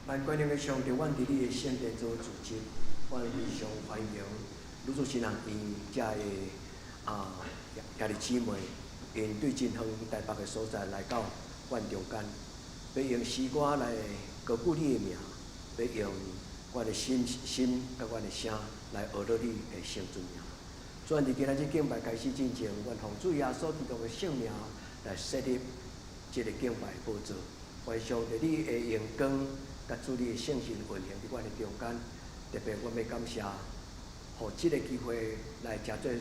萬軍的上帝，阮佇你的聖殿做主席，阮非常歡迎女子神學院遮的兄弟姊妹，𪜶對真遠台北的所在來到阮中間，欲用詩歌來高舉你的名，欲用阮的心心佮阮的聲來學樂你的聖尊名。主啊，佇今仔日敬拜開始進前，阮奉主耶穌基督的聖名來設立這个敬拜寶座。願上帝你的榮光佮主你的聖神運行佇阮的中間，特別阮欲感謝，予這个機會來遮做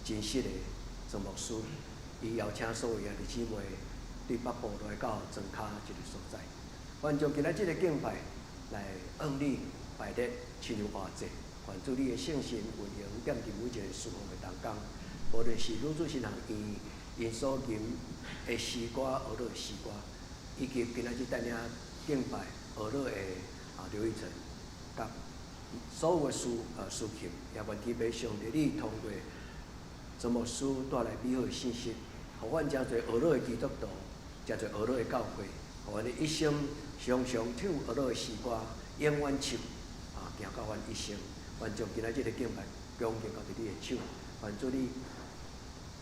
真實的莊牧師，伊邀請所有兄弟姊妹對北部來到莊跤這个所在。願將今仔這个敬拜來向你擺列，親像活祭，願主你的聖神運行踮佇每一个事奉的同工，無論是女子神學院𪜶所吟的詩歌、學樂的詩歌，以及今仔日帶領敬拜學樂的劉玉成，佮所有的司琴，也願天父上帝你通過莊牧師帶來美好的信息，予阮誠濟學樂的基督徒，誠濟學樂的教會，予阮的一生常常唱學樂的詩歌，永遠唱，行到阮一生。願將今仔這个敬拜恭敬交佇你的手，願主你，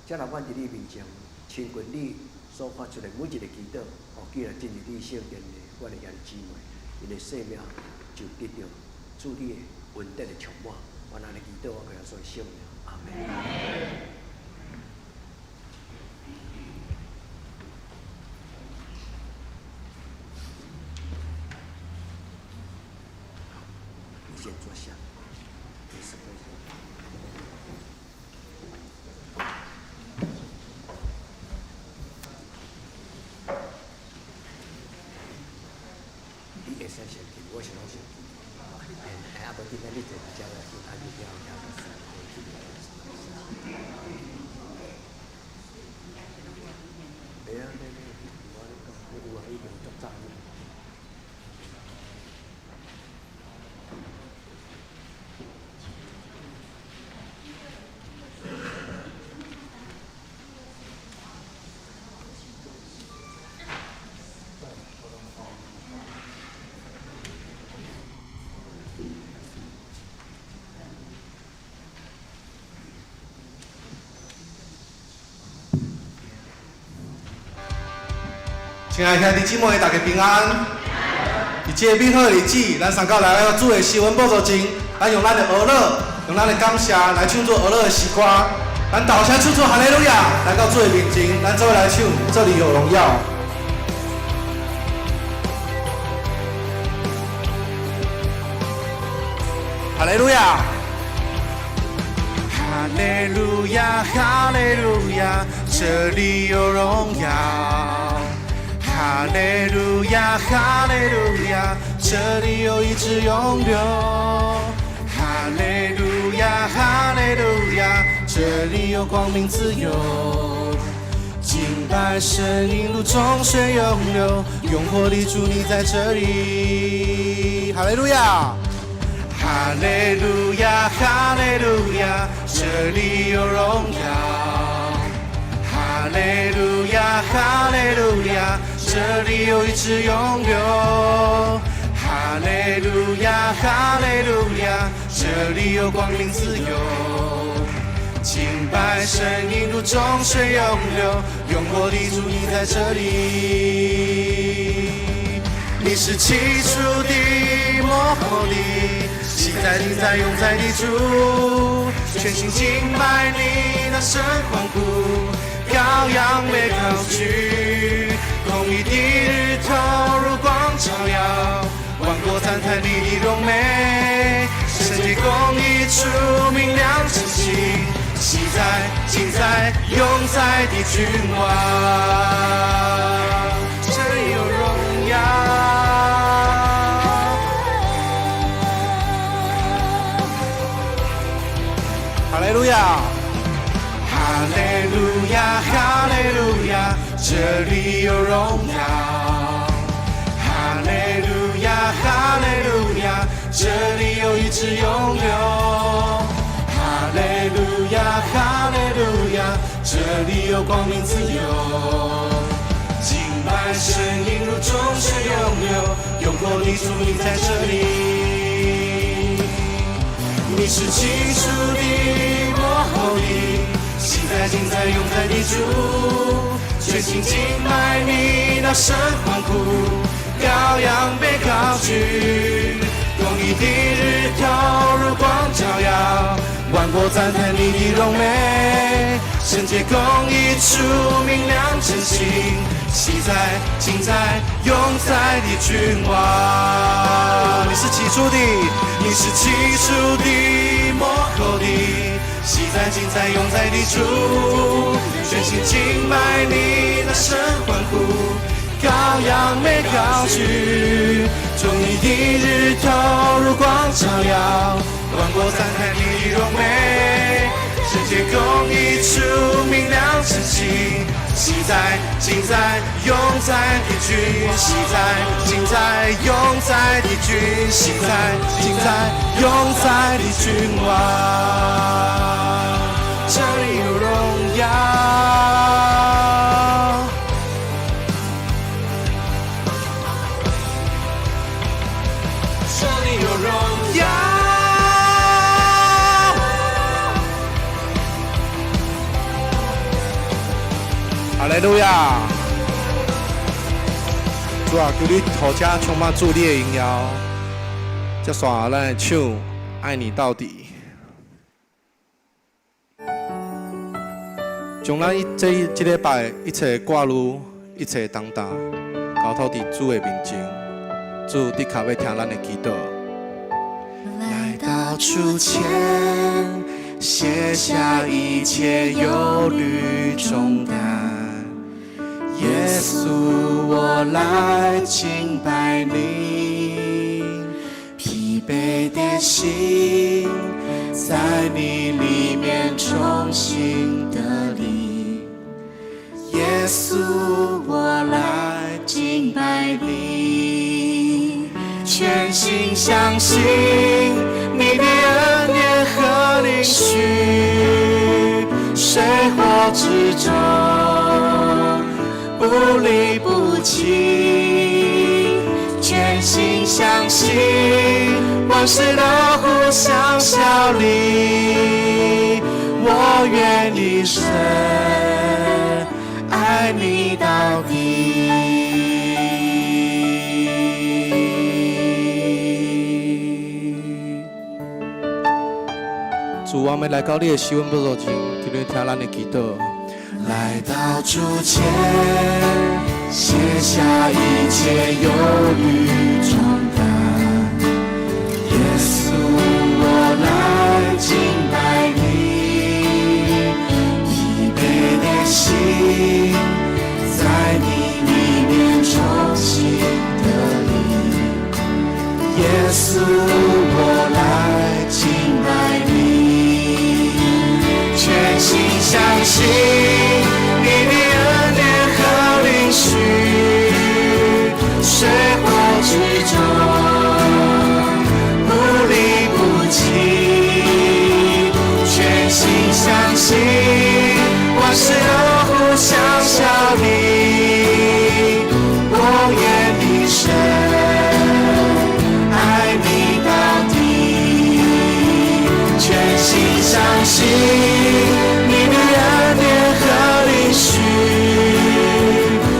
接納阮佇你面前，親近你所發出的每一个祈禱，既然進入你聖殿的阮的兄弟姊妹，𪜶的生命就得著主你的恩典的充滿。阮按呢祈禱，我靠耶穌的聖名，阿門。你先坐下，沒事沒事。你會使先去，我是攏先去。啊，無今仔你坐佇遮來，啊，你了了就是去。袂啊，袂袂，我咧講，有啊，已經足早。親愛兄弟姊妹，大家平安。佇這个美好的日子，咱三個來到主的施恩寶座前，咱用咱的呵樂，用咱的感謝來唱出呵樂的詩歌。咱大聲唱出哈利路亞，來到主的面前，咱做伙來唱，這裡有榮耀。哈利路亞，哈利路亞，哈利路亞，這裡有榮耀。哈利路亞，哈利路亞，這裡有醫治湧流。哈利路亞，哈利路亞，這裡有光明自由。敬拜神引路眾水湧流，永活的主你在這裡。哈利路亞，哈利路亞，哈利路亞，這裡有榮耀。哈利路亞，哈利路亞，這裡有醫治湧流。哈利路亞，哈利路亞，這裡有光明自由。敬拜神引路眾水湧流，永活的主你在這裡。你是起初的，末後的，昔在、今在、永在的主，全心敬拜你，大聲歡呼，羔羊被高舉，公義的日頭如光照耀，萬國讚嘆你的榮美，聖潔公義出明亮晨星，昔在、今在、永在的君王，這裡有榮耀。哈利路亞，哈利路亞，哈利路亞，這裡有榮耀。哈利路亞，哈利路亞，這裡有醫治湧流。哈利路亞，哈利路亞，這裡有光明自由。敬拜聲音如眾水湧流，永活的主你在這裡。你是起初的，末後的，昔在、今在、永在的主，全心敬拜你，大聲歡呼，羔羊被高舉，公義的日頭如光照耀，萬國讚嘆你的榮美，聖潔公義主明亮晨星，昔在、今在、永在的君王。你是起初的，你是起初的，末後的，昔在、今在、永在的主，全心敬拜你，大聲歡呼，羔羊被高舉，公義的日頭如光照耀，萬國讚嘆你的榮美，聖潔公義主明亮晨星，昔在、今在、永在的君，昔在、今在、永在的君，昔在、今在、永在的君王，這裡有榮耀。這裡有榮耀。哈利路亞！主啊，求你塗這充滿主你的榮耀，接續咱來唱《愛你到底》，將咱這禮拜一切掛慮、一切重擔，交託佇主的面前。主的確欲聽咱的祈禱。來到主前，卸下一切憂慮重擔。耶穌，我來敬拜你，疲憊的心在你裡面重新得力。耶穌，我來敬拜你，全心相信你的恩典和應許，水火之中不離不棄，全心相信萬事都互相效力，我願一生愛你到底。主，我們來到你的施恩寶座前，求你聽咱的祈禱。來到主前，卸下一切憂慮重擔。耶穌，我來敬拜你，疲憊的心在你裡面重新得力。耶穌，我來敬拜你，全心相信你的恩典和應許，水火之中不離不棄，全心相信萬事都互相效力，我願一生愛你到底，全心相信你的恩典和應許，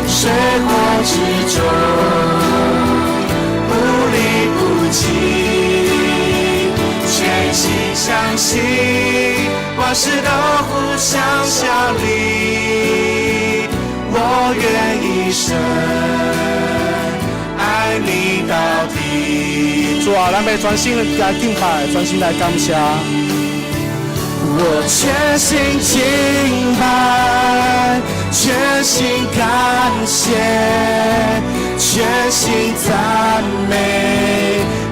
水火之中不離不棄，全心相信萬事都互相效力，我願一生愛你到底。主啊，咱欲全心來敬拜，全心來感謝。我全心敬拜，全心感謝，全心讚美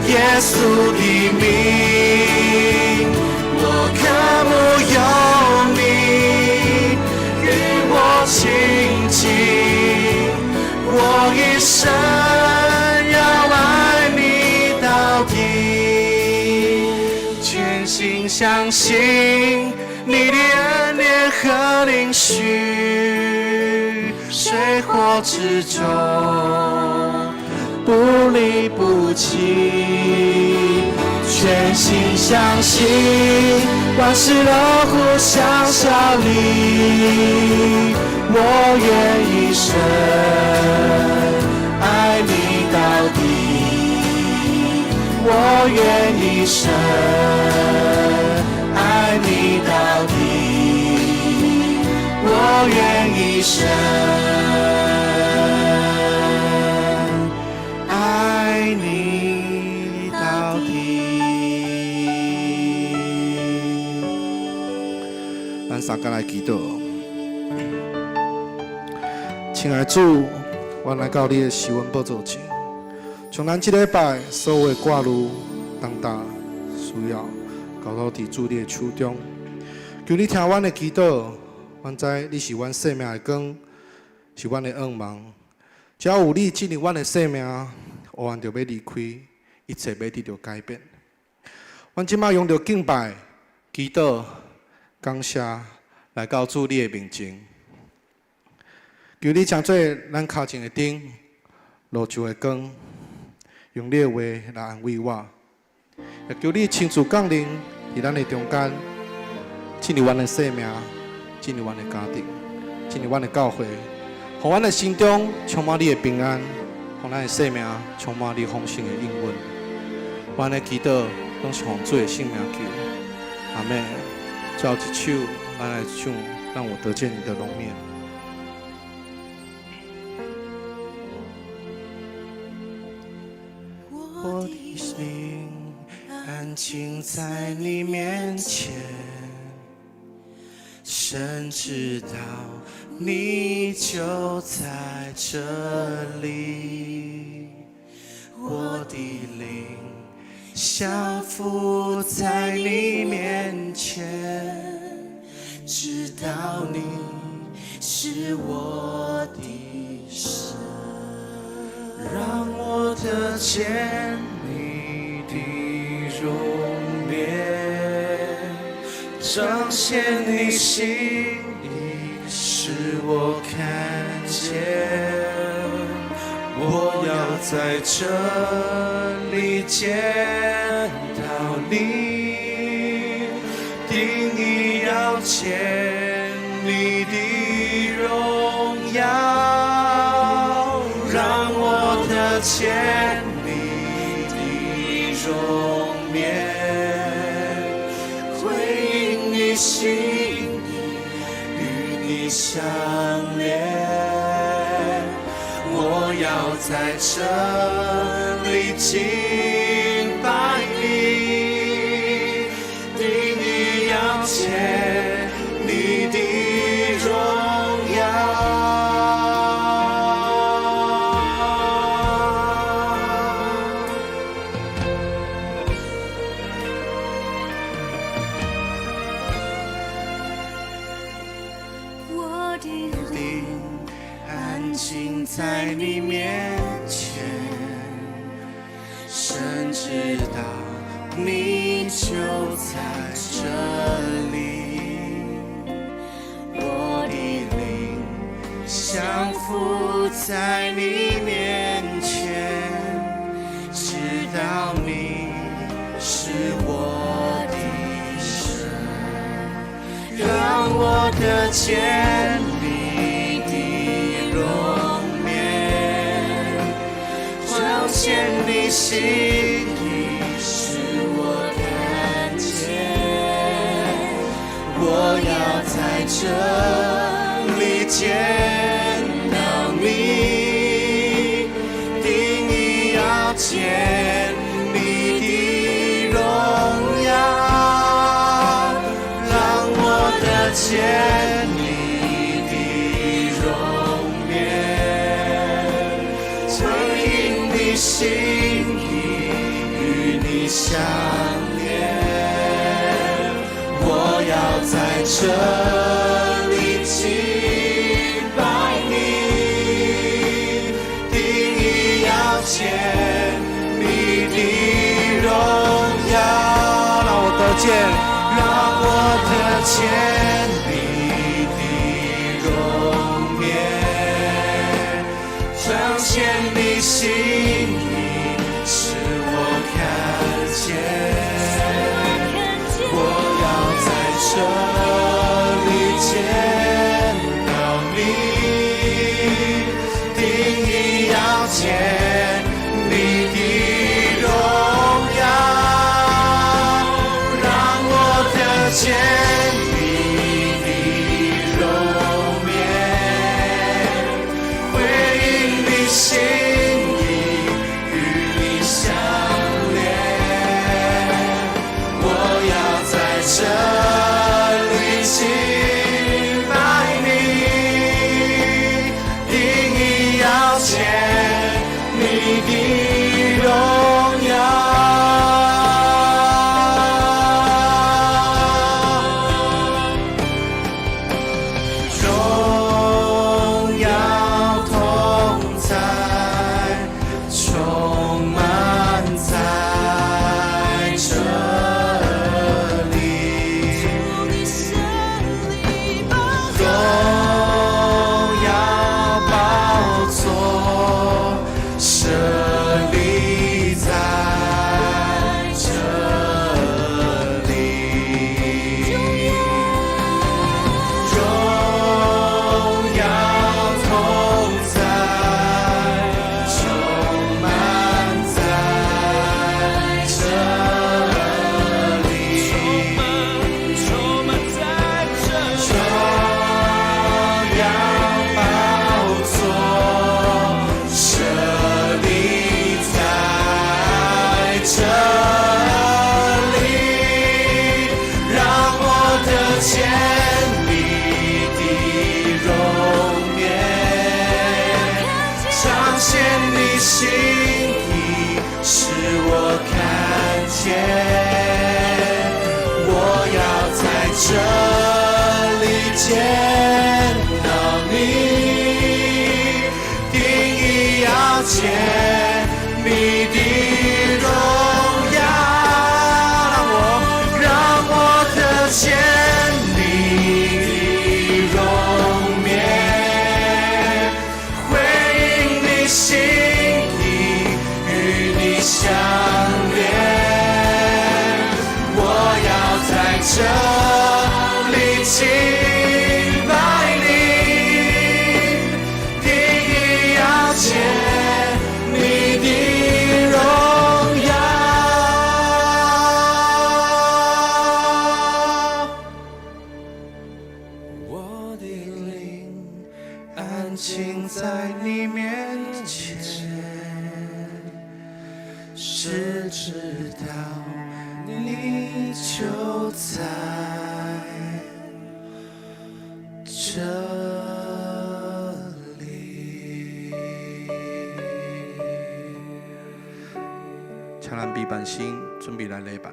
耶穌的名。我渴慕有你與我親近，我一生要愛你到底，全心相信你的恩典和應許，水水火之中，不離不棄，全心相信，萬事都互相效力。我願一生愛你到底，我願一生愛你到底，我願一生愛你到底。咱三個來祈禱。親愛的主，阮來到你的施恩寶座前，將咱這禮拜所有的掛慮、重擔、需要，交托佇主你的手中。求你聽阮的祈禱，阮知你是阮生命的光，是阮的向望。只要有你進入阮的生命，黑暗就欲離開，一切欲得著改變。阮這擺用著敬拜、祈禱、感謝，來到主你的面前。求你成做咱跤前的燈，路上的光，用你的話來安慰我。也求你親自降臨佇咱的中間，進入阮的生命，進入阮的家庭，進入阮的教會，予阮的心中充滿你的平安，予咱的生命充滿你豐盛的應允。阮的祈禱攏是奉主的聖名求，阿們。最後一首，咱來唱，讓我得見你的容面。我的靈安靜在你面前，神知道你就在這裡。我的靈降服在你面前，知道你是我的神，讓我得見你的容顏，彰顯你心意，使我看見。我要在這裡見到你，定意要見你的榮耀，讓我得見你的容顏，回應你心意，與你相連。我要在這裡敬拜你，定意要見你的榮耀。我的靈安靜在你面前，神知道你就在這裡。我的靈降服在你面前，知道你是我的神，讓我得見你的容顏，彰顯你心意，使我看見。我要在這裡見到你，定意要見你的榮耀，讓我得見你的容顏，回應你心意，與你相連。我要在這裡敬拜你，定意要見你的榮耀，讓我得見，讓我得見你的容顏，彰顯你心意，使我看見。我要在這裡見到你，定意要見你的榮耀，讓我得見你的容顏，回應你心意，與你相連。我要在這裡敬拜你，定意要見你的榮耀。榮耀同在，充滿在這裡。榮耀寶座設立在這裡。榮耀同在，充滿在這裡。榮耀寶座設立在這裡，讓我得見你的容顏，彰顯你心意，使我看見。我要在這裡見到你，定意要見你的榮耀，讓我得見你的容顏，回應你心意，與你相連。我要在這裡敬拜你，定意要見你的榮耀。我的靈安靜在你面前，是知道你就在這裡。請咱閉眼睛，準備來禮拜。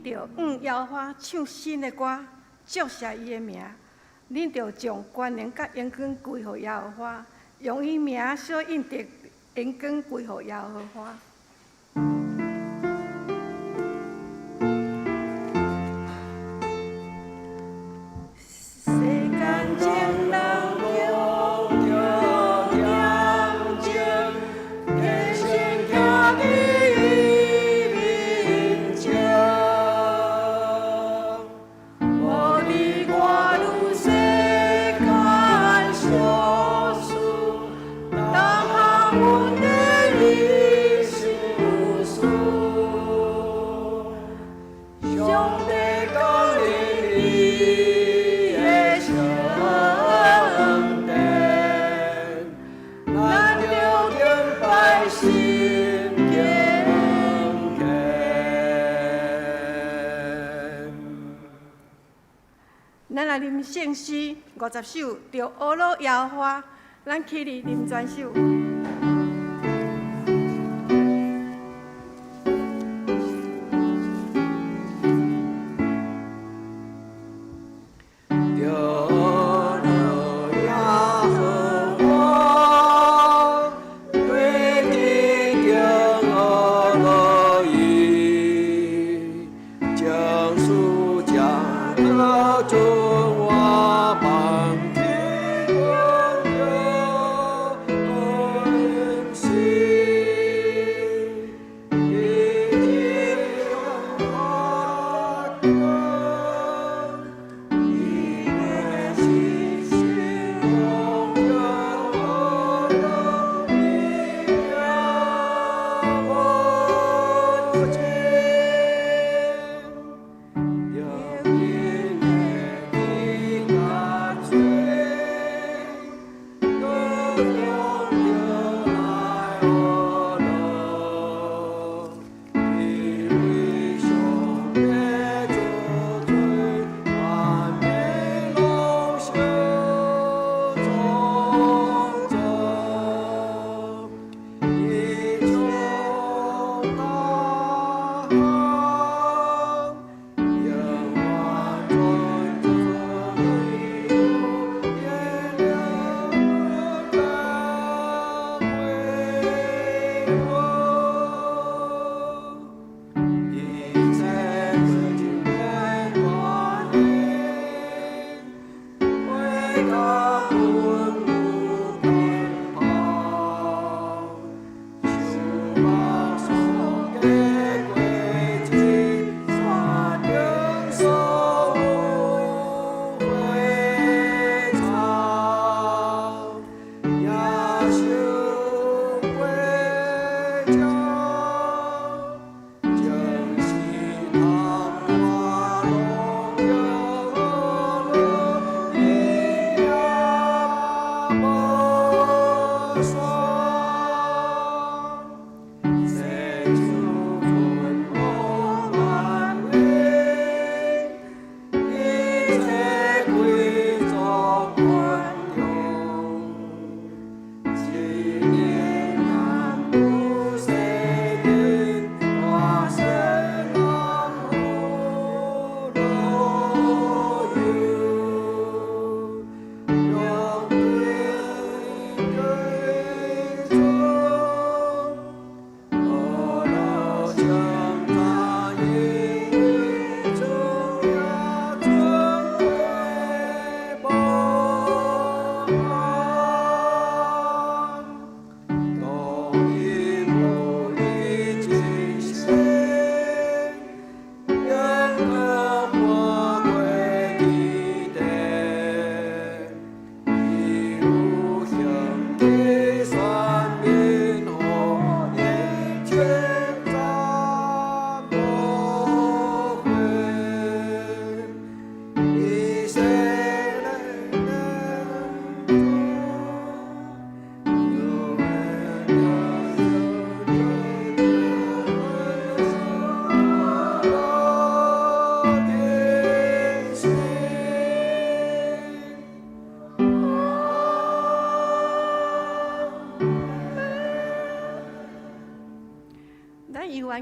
著向耶和華唱新的歌，祝謝伊的名。恁著將權能佮榮光歸予耶和華，用伊名所應得榮光歸予耶和華。世間眾人攏著恬靜，低聲徛佇伊面前，無論外女世間瑣事，當下阮的一心事。上帝降臨伊的聖殿，咱著敬拜心敬虔。咱來啉聖詩50首，著呵咾耶和華，咱起立啉全首。著呵咾耶和華，對天頂呵咾伊，將屬將得尊華邦天光恩心，地天華光。伊的信心永遠伊無盡，著因的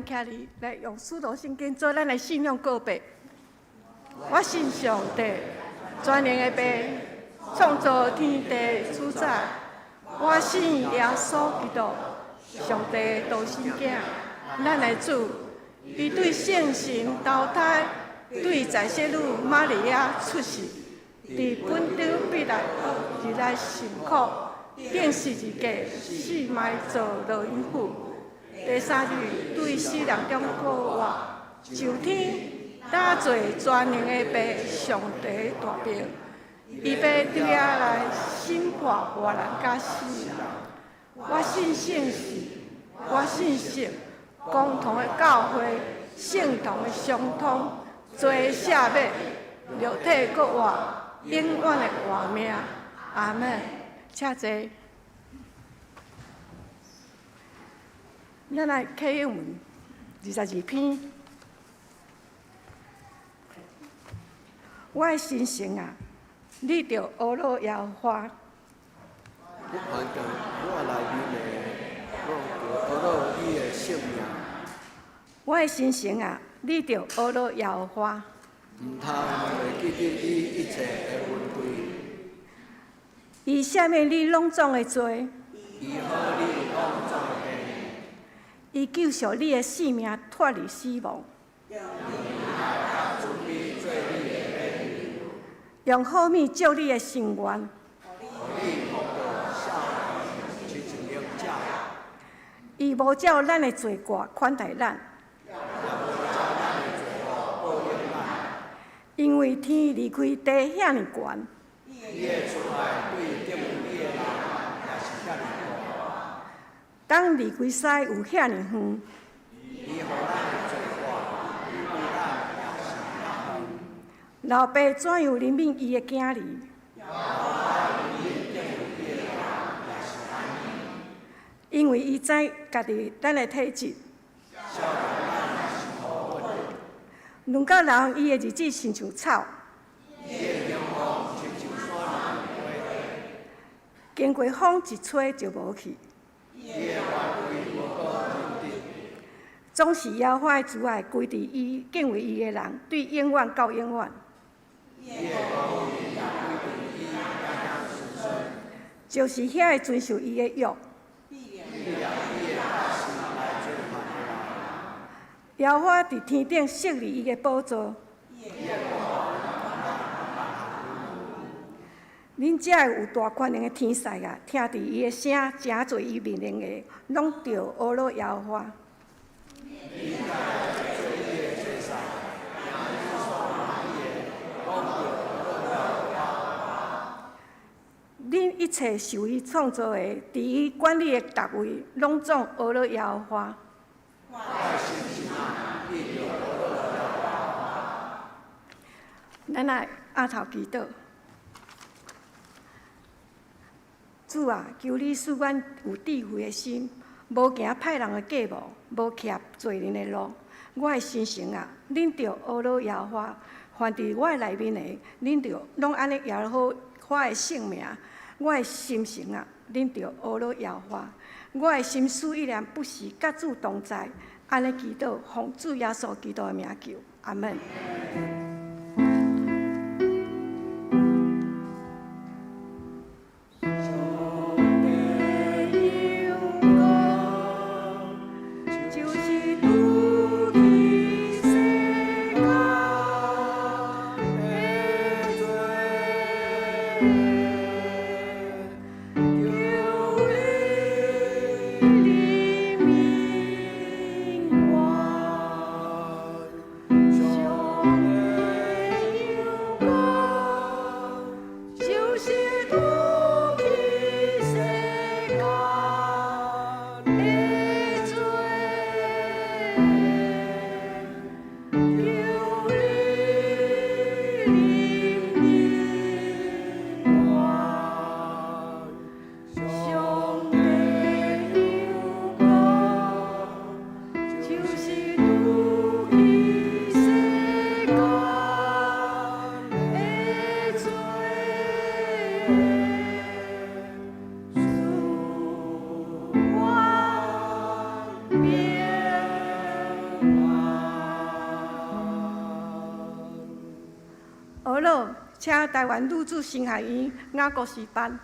咱徛伫來用使徒信經做咱的信仰告白。我信上帝，全能的父，創造天地主宰。我信耶穌基督，上帝的獨生囝，咱的主。伊對聖神投胎，對在聖女瑪利亞出世，佇本丟彼拉多入來受苦，釘十字架，死埋做落陰府。第三日對死人中復活，上天，搭坐全能的父上帝大爿，伊欲對遐來審判活人佮死人。我信聖神，我信聖共同的教會，聖徒的相通，罪赦免，肉體復活，永遠的活命。阿門。請坐。咱來啟應文22篇。我的心神啊，你著呵咾耶和華。凡佇我內面的，攏著呵咾你的聖名。我的心神啊，你著呵咾耶和華。毋通袂記得你一切的恩惠。伊赦免你攏總的罪。伊好你攏總的病。伊救贖你的性命脫離死亡。用好物祝你的心願。伊無照咱的罪過款待咱。因為天離開地遐爾懸。東離開西有遐爾遠。老爸怎樣憐憫伊的囝兒？因為伊知家己咱的體質。輪到人，伊的日子親像草。經過風一吹就無去。總是耶和華的慈愛歸佇伊敬畏伊的人，對永遠到永遠。就是遐个遵守伊的約。耶和華佇天頂設立伊的寶座。恁遮个有大權能的天使啊，聽著伊的聲，誠濟伊命令的，攏著呵咾耶和華。恁一切受伊創造的，佇伊管理的逐位，攏總呵咾耶和華。咱來阿頭祈禱。主啊，求你賜阮有智慧的心，無行歹人的計謀，無徛罪人的路。我的心神啊，恁著呵咾耶和華，凡佇我內面的，恁著攏按呢耶和華的聖名。我的心神啊，恁著呵咾耶和華。我的心思意念不時佮主同在，按呢祈禱，奉主耶穌基督的名求，阿門。請臺灣女子神學院雅各詩班。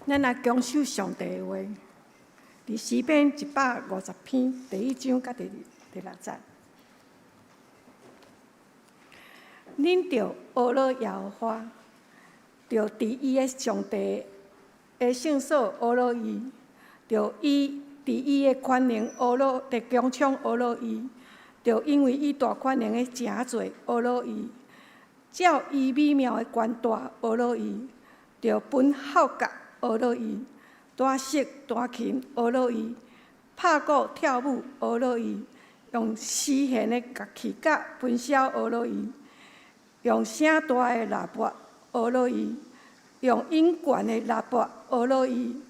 咱來恭守上帝的話，佇詩篇150篇第一章佮第六節。恁著呵咾耶和華，著佇伊的上帝的聖所呵咾伊，著伊佇伊的權能呵咾，佇穹蒼呵咾伊，著因為伊大權能的成就呵咾伊，照伊美妙的權大呵咾伊，著歕號角呵咾伊，彈瑟彈琴呵咾伊，拍鼓跳舞呵咾伊，用絲弦的樂器佮分簫呵咾伊，用聲大的喇叭呵咾伊，用音懸的喇叭呵咾伊。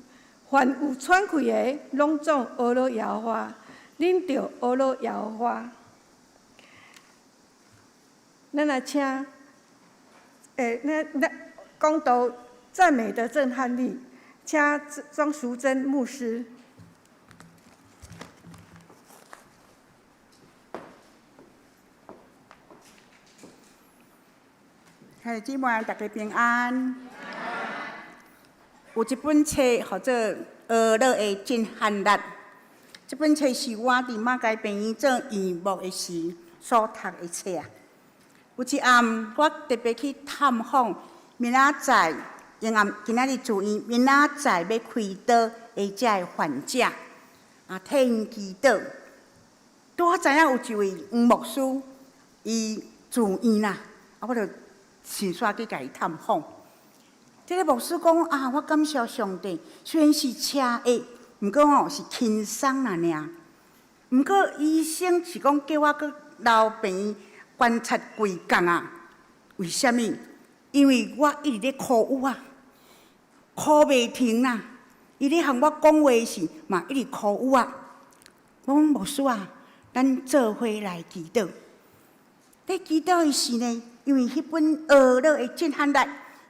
凡有喘氣的，攏總呵咾耶和華，恁著呵咾耶和華。咱來請，咱講道讚美的震撼力，請莊淑珍牧師。兄弟姊妹，大家平安。有一本冊號做《呵咾的震撼力》，這本冊是我佇馬偕病院做院牧的時所讀的冊啊。有一暗，我特別去探訪明仔載，因暗今仔日住院，明仔載欲開刀的這个患者，啊，替𪜶祈禱。拄好知影有一位黃牧師，伊住院啦，啊，我就順紲去共伊探訪。這个牧師講啊，我感謝上帝，雖然是車禍，毋過吼是輕鬆啦爾。毋過醫生是講叫我閣留病院觀察幾工啊？為啥物？因為我一直咧哭啊，哭袂停啦。伊咧向我講話時，嘛一直哭啊。我講牧師啊，咱做伙來祈禱。咧祈禱的時呢，因為彼本呵咾的震撼力，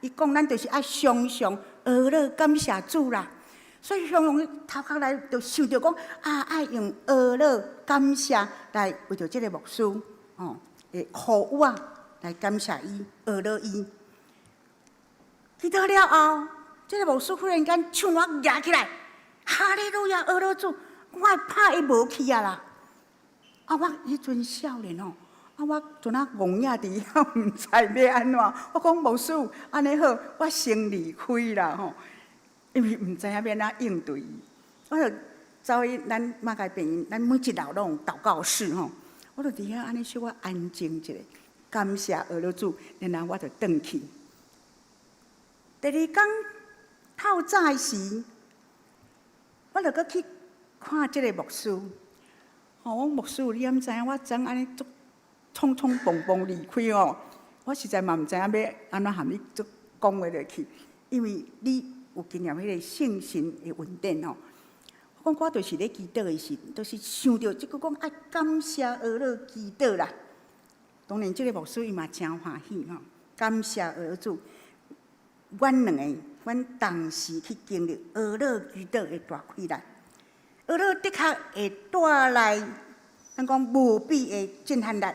伊講咱就是愛常常呵咾感謝主啦。所以常常頭殼內就想著講啊，愛用呵咾感謝來為著這个牧師吼，會苦啊，來感謝伊，呵咾伊。祈禱了後，這个牧師忽然間唱我舉起來，哈利路亞，呵咾主，我會拍伊無去啊啦！啊，我彼陣少年吼，啊，我陣仔戇影佇遐，毋知欲按怎。我講牧師，按呢好，我先離開啦吼，因為毋知影欲按怎應對伊。我就走去咱馬偕病院，咱每一樓攏有禱告室吼，我就佇遐按呢小可安靜一下，感謝呵咾主，然後我就轉去。第二工透早的時，我就閣去看這个牧師。吼，我講牧師，你敢知影我昨昏按呢足匆匆忙忙離開哦？我實在嘛毋知影欲按怎和你足講話落去，因為你有經驗彼个聖神的恩典吼。我講我就是咧祈禱的時，就是想著這句講愛感謝呵咾祈禱啦。當然，這个牧師伊嘛誠歡喜吼，感謝呵咾主。阮兩个，阮同時去經歷呵咾祈禱的大氣力，呵咾的確會帶來咱講無比的震撼力。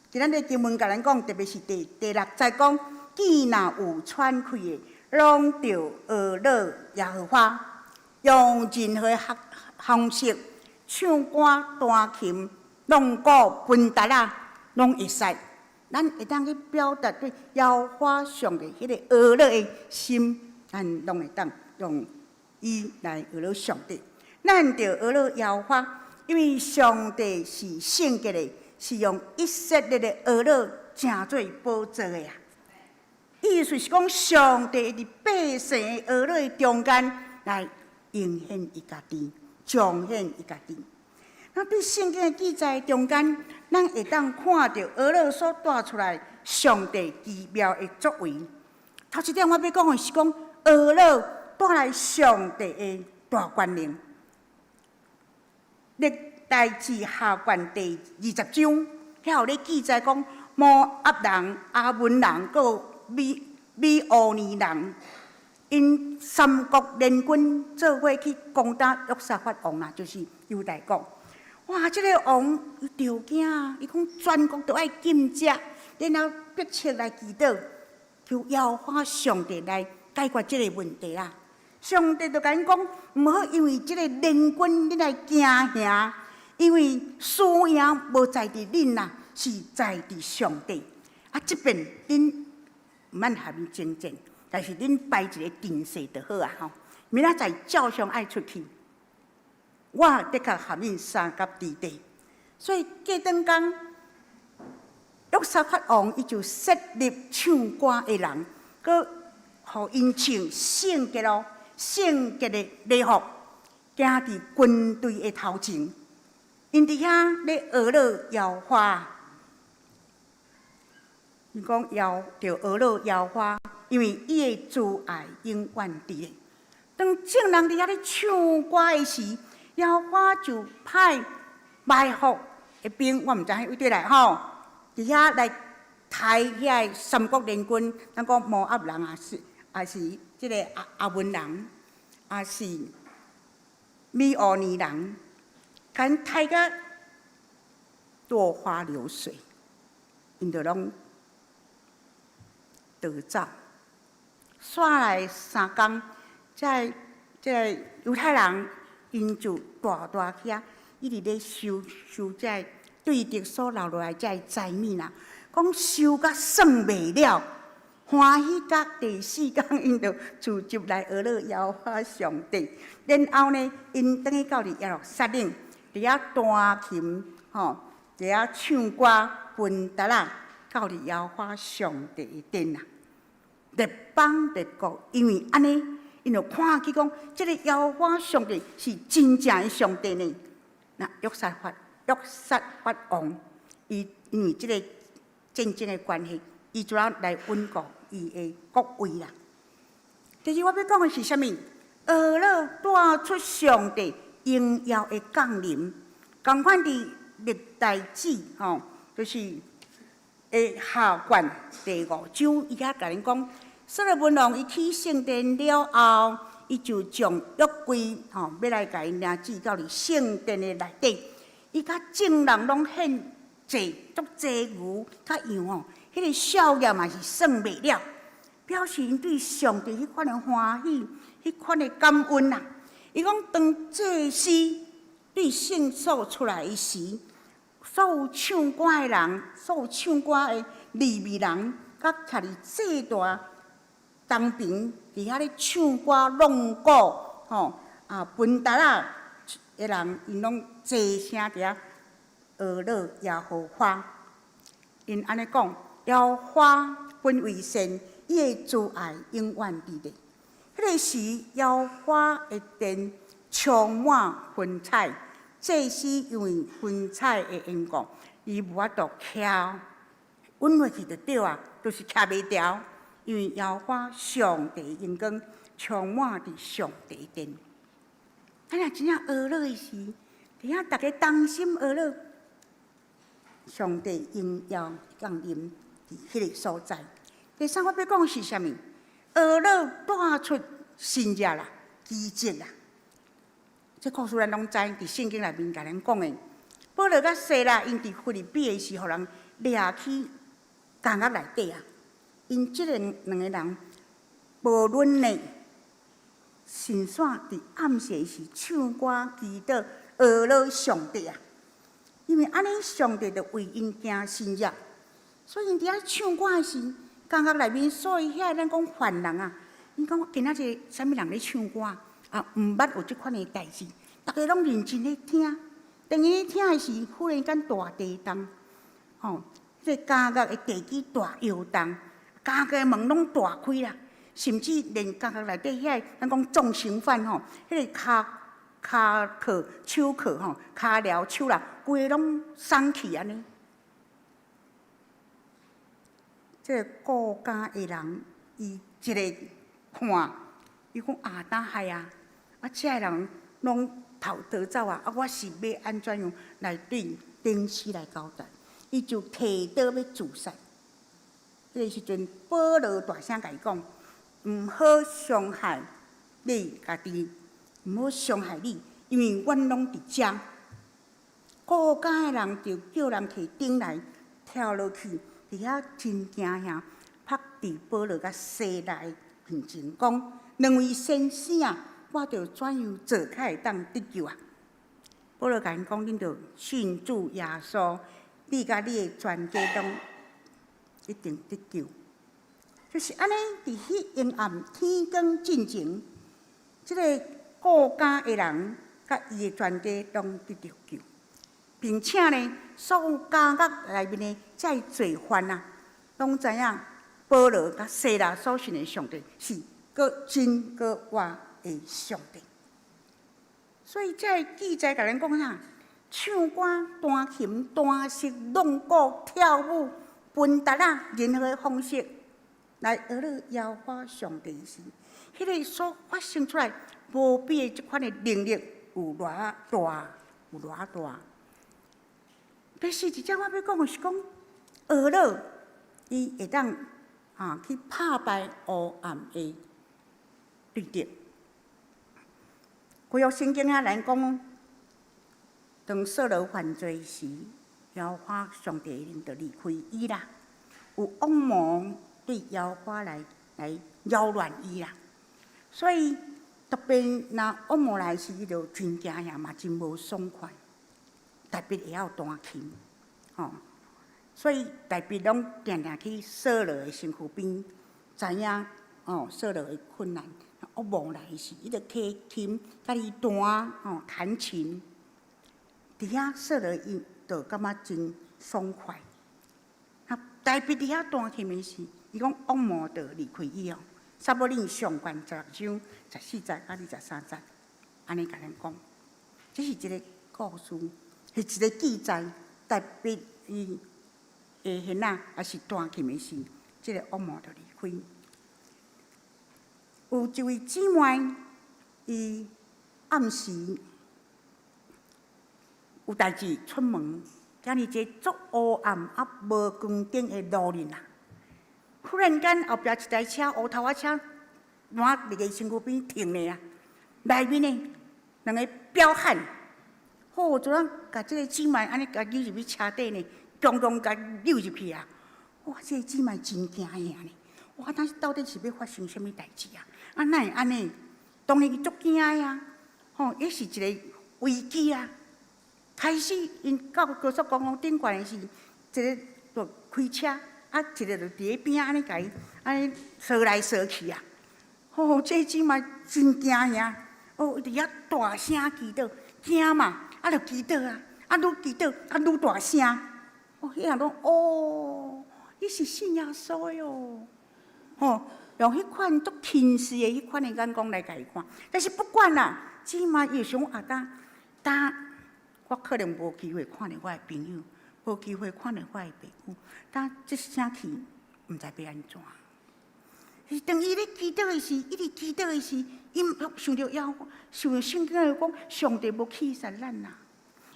今仔日經文共咱講，特別是第六節講，見若有喘氣的，攏著呵咾耶和華，用任何方式唱歌、彈琴、弄鼓、分笛仔，攏會使。咱會當去表達對耶和華上帝彼个呵咾的心，咱攏會當用伊來呵咾上帝。咱著呵咾耶和華，因為上帝是聖潔的，是用以色列的呵咾成做寶座的啊。意思是講，上帝佇百姓的呵咾的中間來呈現伊家己，彰顯伊家己。那佇聖經的記載中間，咱會當看著呵咾所帶出來上帝奇妙的作為。頭一點我欲講的是講呵咾帶來上帝的大權能。歷代志下卷第二十章，遐有咧記載講摩押人、亞捫人、閣有米烏尼人，𪜶三國聯軍做伙去攻打約沙法王啦，就是猶大國。哇！這个王伊著驚啊！伊講全國都愛禁食，然後迫切來祈禱，求耶和華上帝來解決這个問題啦。上帝就共𪜶講，毋好因為這个聯軍恁來驚嚇，因為輸贏無在佇恁啦，是在佇上帝。啊，這邊恁毋免合𪜶爭戰，但是恁擺一个陣勢就好啊！吼，明仔載照常愛出去，我的確合𪜶相佮佇地。所以過轉工，約沙法王伊就設立唱歌的人，閣予𪜶穿聖潔咯，聖潔的禮服，行佇軍隊的頭前，𪜶佇遐咧呵咾耶和華。伊講搖著呵咾耶和華，因為伊的慈愛永遠佇咧。當眾人佇遐咧唱歌的時，耶和華就派埋伏的兵，我毋知彼佗來吼，佇遐來刣遐个三國聯軍，咱講摩押人也是，也是這个亞捫人，也是米烏尼人，共𪜶刣甲落花流水，𪜶就攏逃走。煞來三工，這个猶太人，𪜶就大大去啊，一直咧收收這个對敵所留落來這个財物啦，講收甲算袂了，歡喜甲第四工，𪜶就聚集來呵咾耶和華上帝。然後呢，𪜶轉去到佇耶路撒冷，佇遐彈琴，吼，佇遐唱歌，分擔仔，到佇耶和華上帝的殿啊。列邦列國，因為按呢，𪜶就看見講，這个耶和華上帝是真正的上帝呢。那約沙法王，伊因為這个戰爭的關係，伊就來穩固伊的國位啦。第二，我欲講的是啥物？呵咾帶出上帝榮耀的降臨，仝款佇歷代志吼，就是的下卷第五章，伊遐共恁講，所羅門王伊起聖殿了後，伊就將約櫃吼，欲來共伊領進到佇聖殿的內底，伊共眾人攏獻祭，足濟牛佮羊吼，彼个數額嘛是算袂了，表示𪜶對上帝彼款的歡喜，彼款的感恩啊。伊講當祭司對聖所出來的時，所有唱歌的人，所有唱歌的利未人，佮徛佇祭壇東邊，佇遐咧唱歌、弄鼓，吼啊，分擔仔的人，𪜶攏齊聲佇遐呵咾耶和華。𪜶按呢講，耶和華本為善，伊的慈愛永遠佇咧。彼个時，耶和華的殿充滿雲彩，祭司因為雲彩的緣故，伊無法度徛穩落去就對啊，就是徛袂牢，因為耶和華上帝榮光充滿佇上帝殿。咱若真正呵咾的時，佇遐逐家同心呵咾，上帝榮耀降臨佇彼个所在。第三，我欲講是啥物？呵咾帶出神蹟啦，奇蹟啦。這故事咱攏知，佇聖經內面共咱講的。保羅佮西拉，𪜶佇腓立比的時，予人掠去監獄內底啊。𪜶這个兩个人，無論呢，神煞佇暗時是唱歌祈禱，呵咾上帝啊。因為按呢，上帝就為𪜶行神蹟，所以𪜶佇遐唱歌的時，監獄內面所有遐咱講犯人啊，𪜶講今仔日啥物人咧唱歌啊？毋捌有這款的代誌，逐家攏認真咧聽。當𪜶咧聽的時，忽然間大地動，吼，這個監獄的地基大搖動，監獄的門攏大開啦，甚至連監獄內底遐個咱講重刑犯吼，彼个跤跤銬、手銬吼、跤鐐、手鐲，規个攏鬆去按呢。這個顧監的人，伊一个看，伊講啊，哪害啊！啊，這个人攏逃逃走啊！啊，我是欲按怎樣來對頂司來交代？伊就提刀欲自殺。彼个時陣，保羅大聲共伊講：毋好傷害你家己，毋好傷害你，因為阮攏佇遮。顧監的人就叫人提燈來跳落去，佇遐真驚嚇，拍佇保羅佮西拉的面前，講：兩位先生啊，我著怎樣做較會當得救啊？保羅共𪜶講，恁著信主耶穌，你佮你的全家攏一定得救。就是按呢，佇彼昏暗天光進前，這个顧家的人佮伊的全家攏得著救，並且呢，所有監獄內面的這个罪犯啊，攏知影保羅佮西拉所信的上帝是閣真閣活的上帝。所以這个記載共咱講啥？唱歌、彈琴、彈瑟、弄鼓、跳舞、分笛仔，任何的方式來學樂耶和華上帝時，彼个所發生出來無比的這款的能力有偌大，有偌大。第四一點我欲講的是講，學樂伊會當去拍敗黑暗的對敵。舊約聖經遐來講，當掃羅犯罪時，耶和華上帝靈就離開伊啦，有惡魔對耶和華來擾亂伊啦，所以特別若惡魔來時，伊就真驚嚇嘛，真無爽快。大衛會曉彈琴，吼，所以大衛攏定定去掃羅的身軀邊，知影哦掃羅的困難。惡魔來時，伊就提琴，家己彈吼彈琴。佇遐掃羅伊就感覺真爽快。啊，大衛佇遐彈琴的時，伊講惡魔就離開伊哦。撒母耳上卷16章14節到23節，按呢共咱講，這是一个故事，是一个記載。大衛伊的弦仔，抑是彈琴的時，這个惡魔就離開。有一位姊妹，伊暗時有代誌出門，行佇一個足烏暗啊無光燈的路面啊，忽然間後壁一台車烏頭仔車，躘佇伊身軀邊停咧啊！內面呢兩个彪悍，好，就怎共這个姊妹按呢共扭入去車底呢，強強共扭入去啊！哇，這个姊妹真驚嚇呢！哇，當時到底是欲發生啥物代誌啊？啊，哪會按呢？當然伊足驚的啊！吼，彼是一个危機啊！開始𪜶到高速公路頂懸的時，一个就開車，啊，一个就佇咧邊仔按呢共伊按呢掃來掃去啊！吼，這姊妹真驚嚇，哦，伊佇遐大聲祈禱，驚嘛，啊，就祈禱啊，啊，愈祈禱啊，愈大聲。哦，彼人講哦，你是信耶穌的哦，吼，用彼款足輕視的彼款的眼光來共伊看，但是不管啦，姊妹伊會想啊，當我可能無機會看著我的朋友，無機會看著我的爸母，當這聲氣毋知欲按怎。是當伊咧祈禱的時，一直祈禱的時，伊想著耶，想著聖經來講，上帝無棄殺咱啊，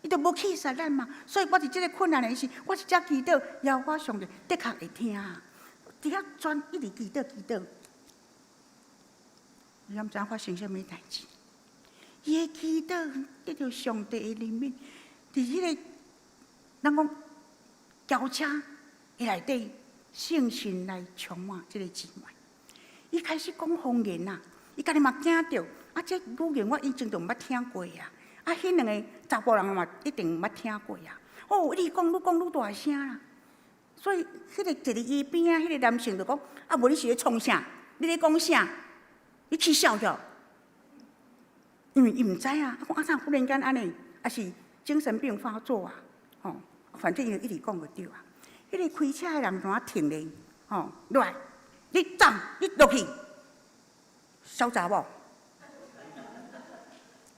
伊就無棄殺咱嘛。所以我佇這个困難的時，我一只祈禱，耶和華上帝的確會聽。佇遐專一直祈禱祈禱，你敢知影發生啥物代誌？伊的祈禱得著上帝的憐憫，佇彼个咱講轎車的內底，聖神來充滿這个姊妹。伊開始講方言啊，伊家己嘛驚著，啊，這語言我以前就毋捌聽過啊，啊，彼兩个查埔人嘛一定毋捌聽過啊。哦，伊講愈講愈大聲啦，所以彼个坐佇伊邊仔彼个男性就講：啊，無你是咧創啥？你咧講啥？你起痟著？因為伊毋知啊，啊講啊怎忽然間按呢，抑是精神病發作啊？吼，反正伊就一直講就對啊。彼个開車的人怎停咧？吼，落來，你走，你落去，痟查某，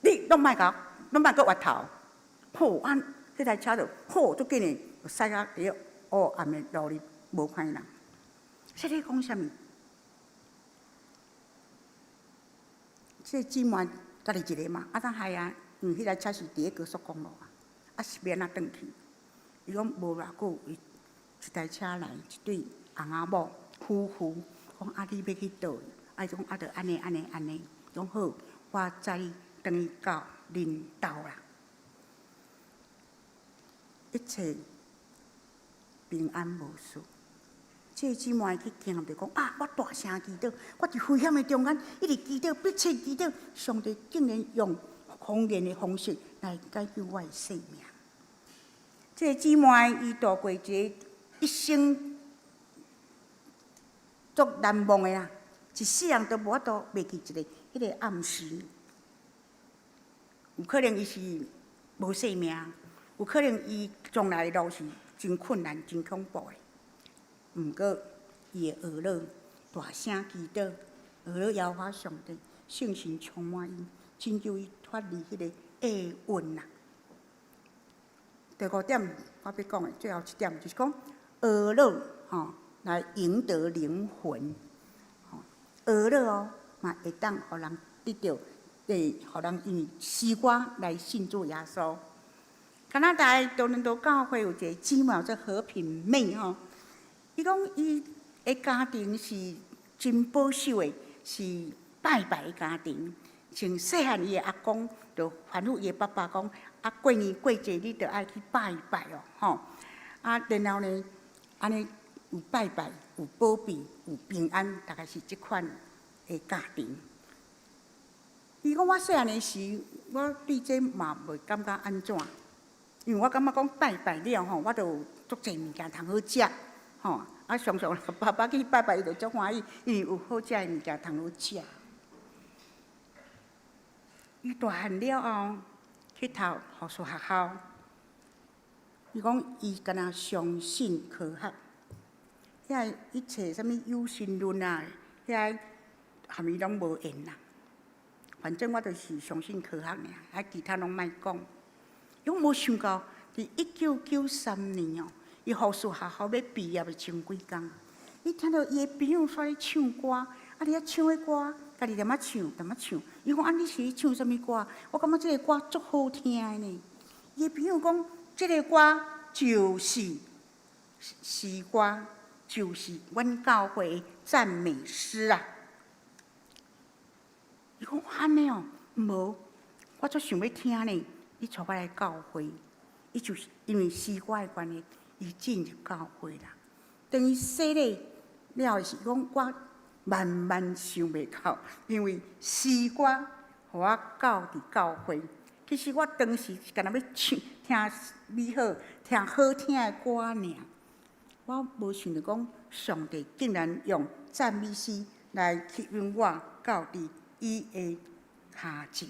你攏莫共，攏莫閣越頭。好，按彼台車就好，足緊的，就駛到佇个烏暗的路裡，無看見人。這咧講啥物？這個姊妹家己一个嘛，啊，當係啊，因為彼台車是佇咧高速公路啊，啊是欲按怎轉去？伊講無偌久，伊一台車來，一對翁仔某夫婦，講啊，你欲去佗位？啊，伊講啊，著按呢按呢按呢，講好，我載你轉去到恁兜啦。一切平安無事。這個姊妹去經驗就講啊，我大聲祈禱，我佇危險的中間一直祈禱，迫切祈禱，上帝竟然用方言的方式來解救我的性命。這個姊妹伊度過一個一生足難忘的啦，一世人都無法度袂記一個彼個暗時。有可能伊是無性命，有可能伊將來的路是真困難、真恐怖的。毋過，伊會學了大聲祈禱，學了耶和華上帝，聖神充滿伊，拯救伊脫離彼個厄運啊！第五點，我欲講的最後一點就是講，學了吼來贏得靈魂，吼學了哦，嘛會當予人得著，會予人因為詩歌來信主耶穌。加拿大多倫多教會有一個姊妹叫和平妹吼，伊講伊的家庭是真保守的，是拜拜的家庭。從細漢伊的阿公就吩咐伊的爸爸講：啊，過年過節你著愛去拜拜哦，吼！啊，然後呢，按呢有拜拜，有保庇，有平安，大概是這款的家庭。伊講我細漢的時，我對這嘛袂感覺按怎，因為我感覺講拜拜了吼，我就有足濟物件通好食，吼！啊，常常爸爸去拜拜，伊就足歡喜，因為有好食的物件通好食。伊大漢了後去讀護士學校，伊講伊敢若相信科學，遐一切啥物有神論啊，遐含伊攏無緣啦。反正我就是相信科學爾，啊其他攏莫講。伊講無想到，佇1993年哦，伊護士學校欲畢業的前幾工，伊聽著伊的朋友煞咧唱歌，啊佇遐唱彼歌，家己踮仔唱，踮仔唱。伊講啊，你是咧唱啥物歌？我感覺這個歌足好聽的呢。伊的朋友講，這個歌就是詩歌，就是阮教會讚美詩啊。伊講按呢哦，無，我足想欲聽呢。你帶我來教會，伊就是因為詩歌的關係，伊進入教會啦。當伊洗禮了時，講我萬萬想袂到，因為詩歌予我到佇教會。其實我當時是干焦欲唱聽美好、聽好聽的歌爾，我無想著講上帝竟然用讚美詩來吸引我到佇伊的跤前。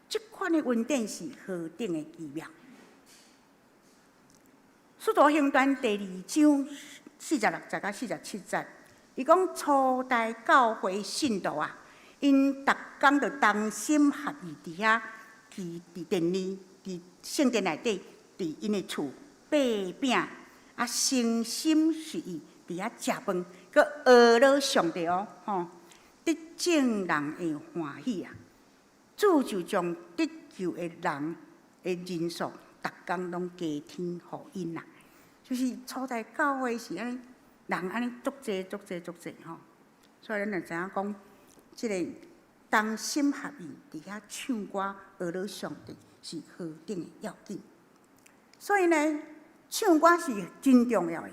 這款的恩典是何等的奇妙！使徒行傳第二章46節佮47節，伊講初代教會信徒啊，𪜶逐工就同心合意佇遐，去佇殿裡，佇聖殿內底，佇𪜶的厝擘餅，啊，誠心實意佇遐食飯，閣呵咾上帝哦，吼，得眾人的歡喜啊！主就將得救的人的人數，逐工攏加添予𪜶啦。就是初代教會是按呢，人按呢足濟足濟足濟吼，所以咱就知影講，這個同心合意佇遐唱歌呵咾上帝是何等的要緊。所以呢，唱歌是真重要的。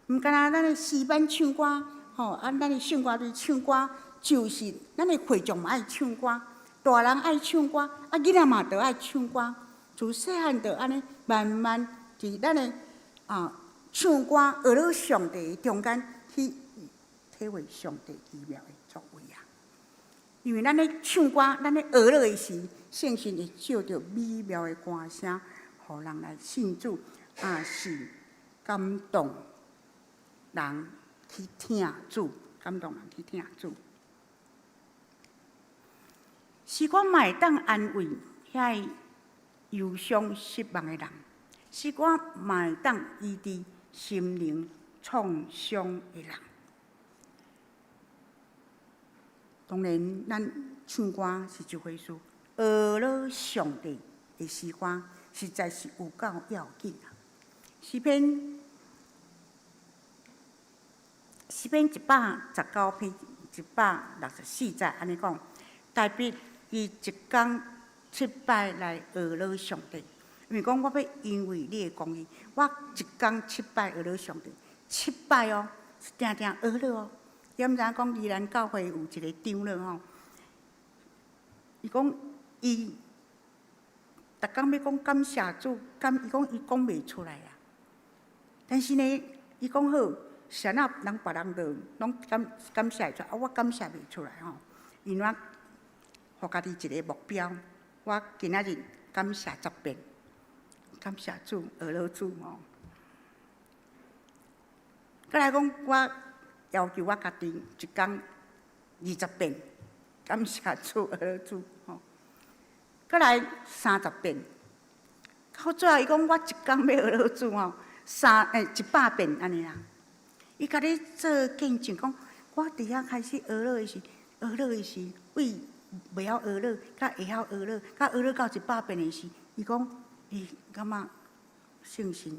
毋干焦咱的詩班唱歌，吼啊，咱的聖歌隊唱歌，就是咱的會眾嘛愛唱歌，大人愛唱歌，啊，囡仔嘛著愛唱歌。自細漢就按呢慢慢佇咱的啊唱歌呵咾上帝的中間去體會上帝奇妙的作為啊！因為咱咧唱歌，咱咧呵咾的時，聖神會藉著美妙的歌聲，予人來信主，也是感動人去疼主，感動人去疼主。詩歌嘛會當安慰遐個憂傷失望的人，詩歌嘛會當醫治心靈創傷的人。當然，咱唱歌是一回事，呵咾上帝的詩歌實在是有夠要緊啊！詩篇詩篇119篇164節按呢講，大衛伊一工七擺來呵咾上帝，因為講我欲因為你的公義，我一工七擺呵咾上帝，七擺哦，定定呵咾哦。你敢知影講宜蘭教會有一個長老吼？伊講伊逐工欲講感謝主，感伊講伊講袂出來啊。但是呢，伊講好，啥若人別人就攏感感謝會出來，啊，我感謝袂出來吼。因為我予家己一個目標，我今仔日感謝十遍，感謝主，呵咾主吼。閣來講，我要求我家己一工20遍，感謝主，呵咾主吼。閣來30遍，到最後伊講我一工欲呵咾主吼，三欸100遍按呢啦。伊共你做見證講，我佇遐開始呵咾的時，呵咾的時，為袂曉呵咾，甲會曉呵咾，甲呵咾到100遍的時，伊講伊感覺聖神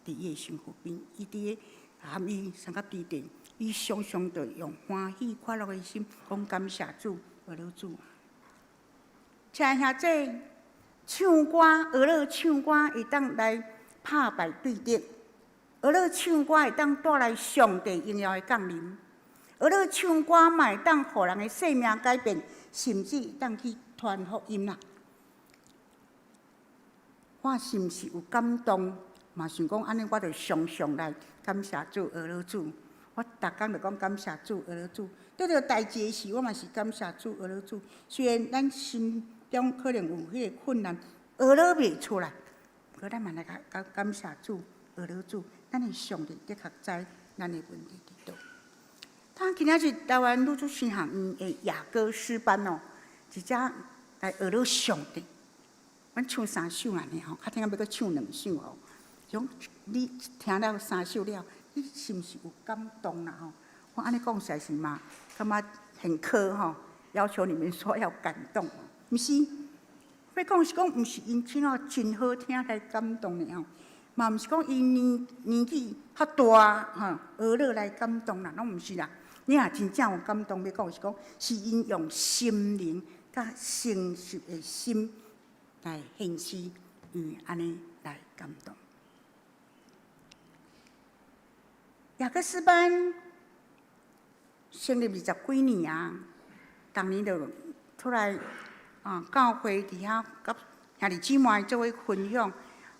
佇伊的身軀邊，伊佇咧含伊相佮佇佇，伊常常就用歡喜快樂的心講感謝主，呵咾主。親愛兄弟，唱歌呵咾唱歌會當來拍敗對敵，呵咾唱歌會當帶來上帝榮耀的降臨，呵咾唱歌嘛會當予人的生命改變，甚至會當去傳福音啦。我是毋是有感動？嘛想講按呢，我就常常來感謝主，呵咾主。我逐工就講感謝主，呵咾主。拄著代誌的時，我嘛是感謝主，呵咾主。雖然咱心中可能有彼個困難，呵咾袂出來，不過咱嘛來共感感謝主，呵咾主。咱的上帝的確知咱的問題佇佗。他今仔日台灣女子神學院的雅歌詩班哦，佇遮來呵咾上帝。阮唱三首按呢吼，較聽欲閣唱兩首哦。像你聽了三首了，你是毋是有感動啦吼？我按呢講實在是嘛，感覺很苛吼，要求你們說要感動，毋是。欲講是講，毋是𪜶唱了真好聽來感動的吼，嘛毋是講𪜶年年紀較大吼，呵咾來感動啦，攏毋是啦。你若真正有感動，欲講是講，是𪜶用心靈佮誠實的心來獻詩，與按呢來感動。雅歌詩班成立二十幾年啊，逐年就出來啊，教會佇遐佮兄弟姊妹做伙分享，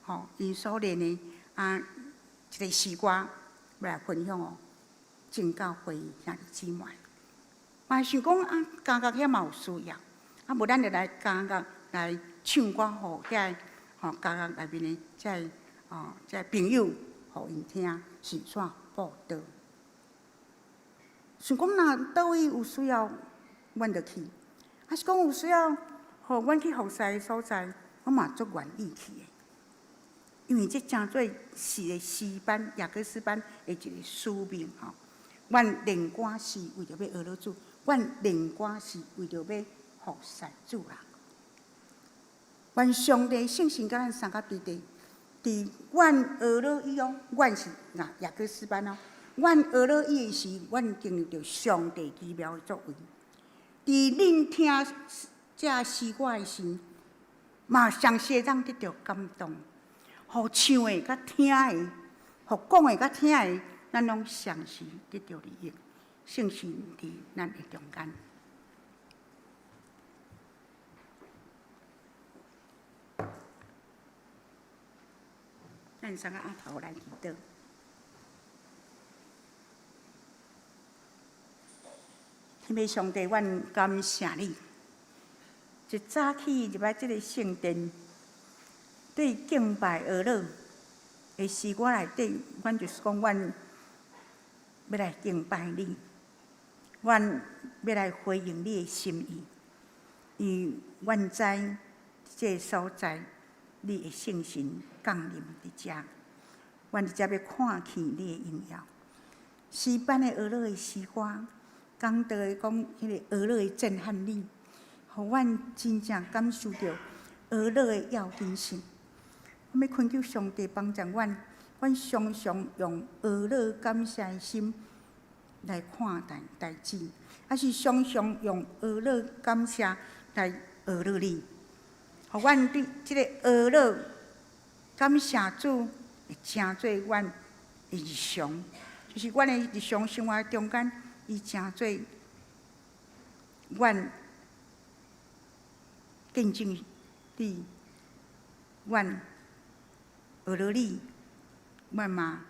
吼，𪜶所練的啊一个詩歌，欲來分享予眾教會兄弟姊妹。嘛想講啊，監獄遐嘛有需要，啊無咱就來監獄來唱歌，予遐个吼監獄內面的這个哦這个朋友，予𪜶聽，是怎報道。想講若佗位有需要，阮就去；啊是講有需要，予阮去服侍的所在，我嘛足願意去的。因為這誠做是個詩班、雅歌詩班的一個使命吼。阮練歌是為著欲呵咾主，阮練歌是為著欲服侍主啦。願上帝聖神佮咱相佮佇佇，佇阮呵咾伊哦，阮是雅雅歌詩班哦。阮呵咾伊的時，阮經歷著上帝奇妙的作為。佇恁聽這詩歌的時，嘛相時會當得著感動。予唱的佮聽的，予講的佮聽的，咱攏相時得著利益。聖神佇咱的中間。咱三个阿頭來祈禱。天父上帝，阮感謝你，一早起入來這個聖殿，對敬拜呵咾的詩歌內底，阮就是講，阮欲來敬拜你，阮欲來回應你的心意，因為阮知這个所在，你的聖神降臨佇遮，阮佇遮欲看見你的榮耀。詩班的呵咾的詩歌，講道的講彼个呵咾的震撼力，予阮真正感受著呵咾的要緊性。我欲懇求上帝幫助阮，阮常常用呵咾感謝的心來看待代誌，抑是常常用呵咾感謝來呵咾你，予阮對這个呵咾感謝主，會成做阮的日常，就是阮的日常生活中間，伊成做阮見證你，阮學了你，阮嘛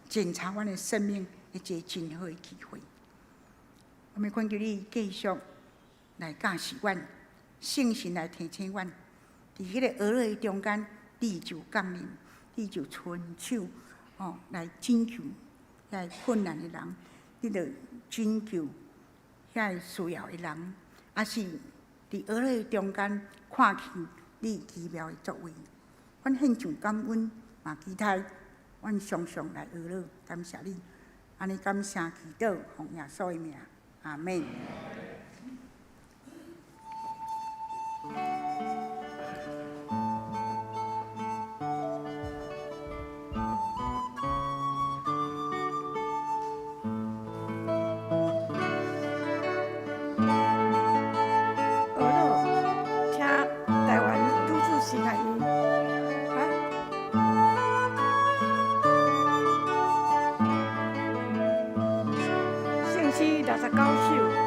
檢查阮的生命的一个真好的機會。我們懇求你繼續來教示阮，聖神來提醒阮，佇彼个學樂的中間，你就降臨，你就伸手哦來拯救遐个困難的人，你就拯救遐个需要的人，抑是佇學樂的中間看見你奇妙的作為，阮獻上感恩，嘛期待阮常常來學樂，感謝你，按呢感謝祈禱，奉耶穌的名，阿們。學樂，聽台灣女子神學院，啊。聖詩69首。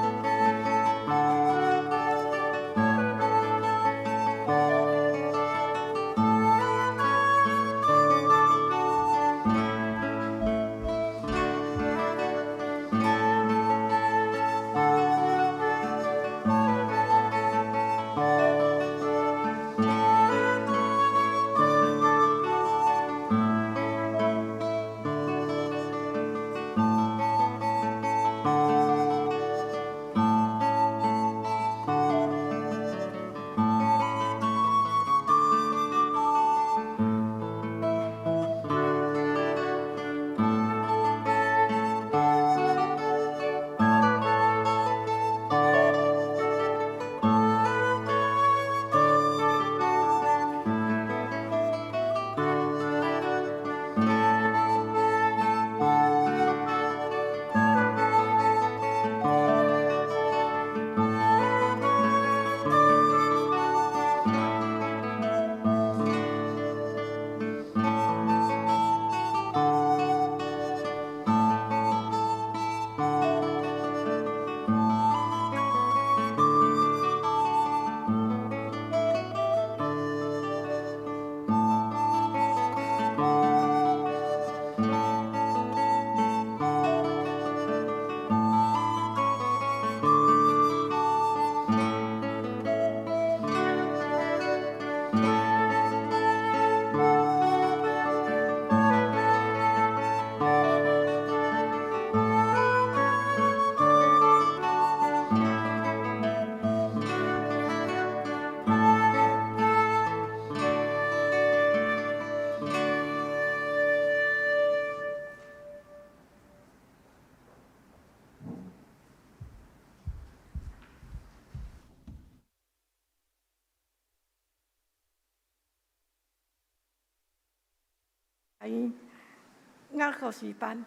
雅各詩班。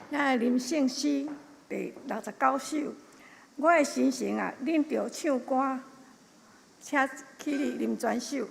咱的林圣诗第69首，我的心神啊，恁著唱歌，请起立啉全首。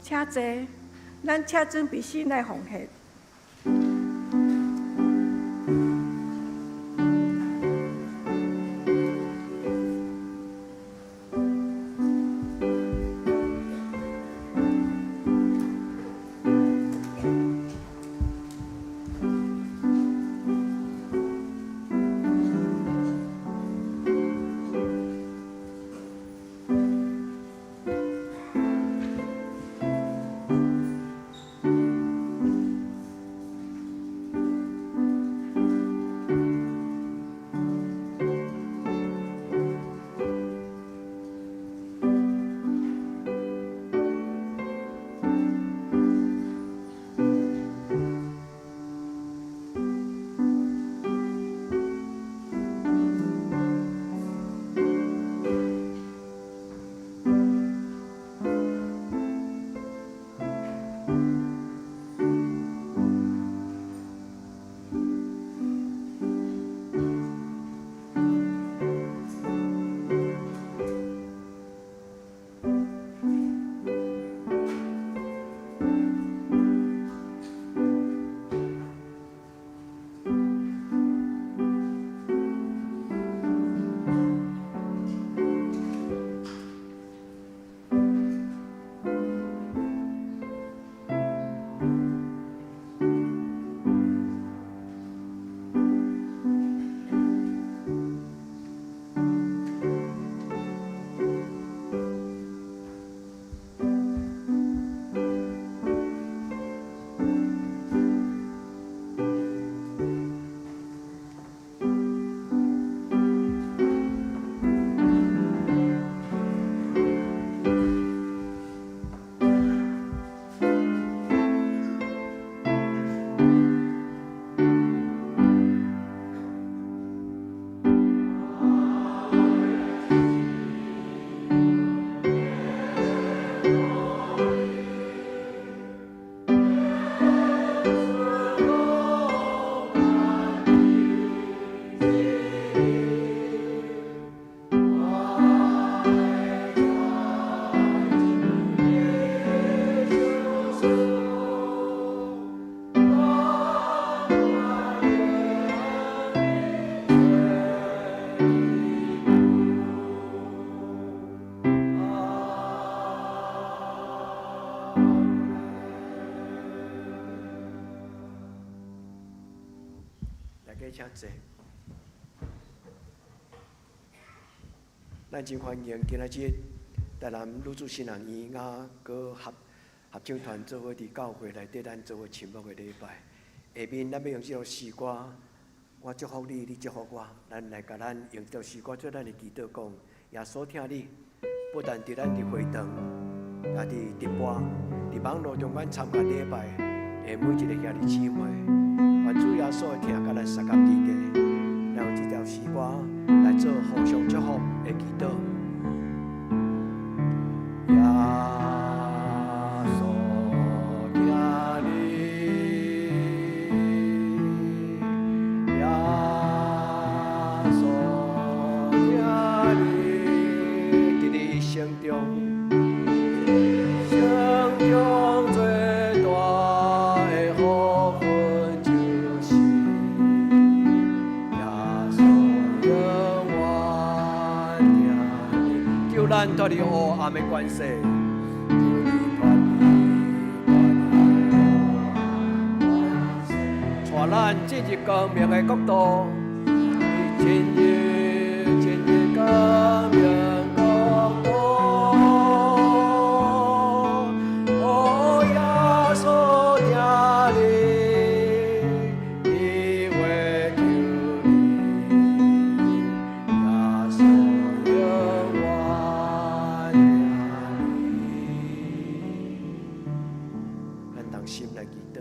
請坐，咱請準備先來奉獻。大家請坐。咱真歡迎今仔日台南女子神學院佮合合唱團做伙佇教會內底，咱做伙親睦的禮拜。下面咱欲用這首詩歌，我祝福你，你祝福我，咱來共咱用這首詩歌做咱的祈禱，講耶穌疼你，不但佇咱佇會堂，也佇直播、佇網路中間參加禮拜的每一個兄弟姊妹，願主耶穌的疼共咱相佮佇底，咱用這條詩歌來做互相祝福的祈禱。耶穌疼你，耶穌疼你，佇你一生中，生中最大的福分就是耶穌永遠疼你，求咱脫離黑暗的權勢，求你脫離脫離帶咱進入光明的國度，進入進入光明國度。哦，耶穌疼你，伊會救你，耶穌永遠疼你。咱同心來祈禱。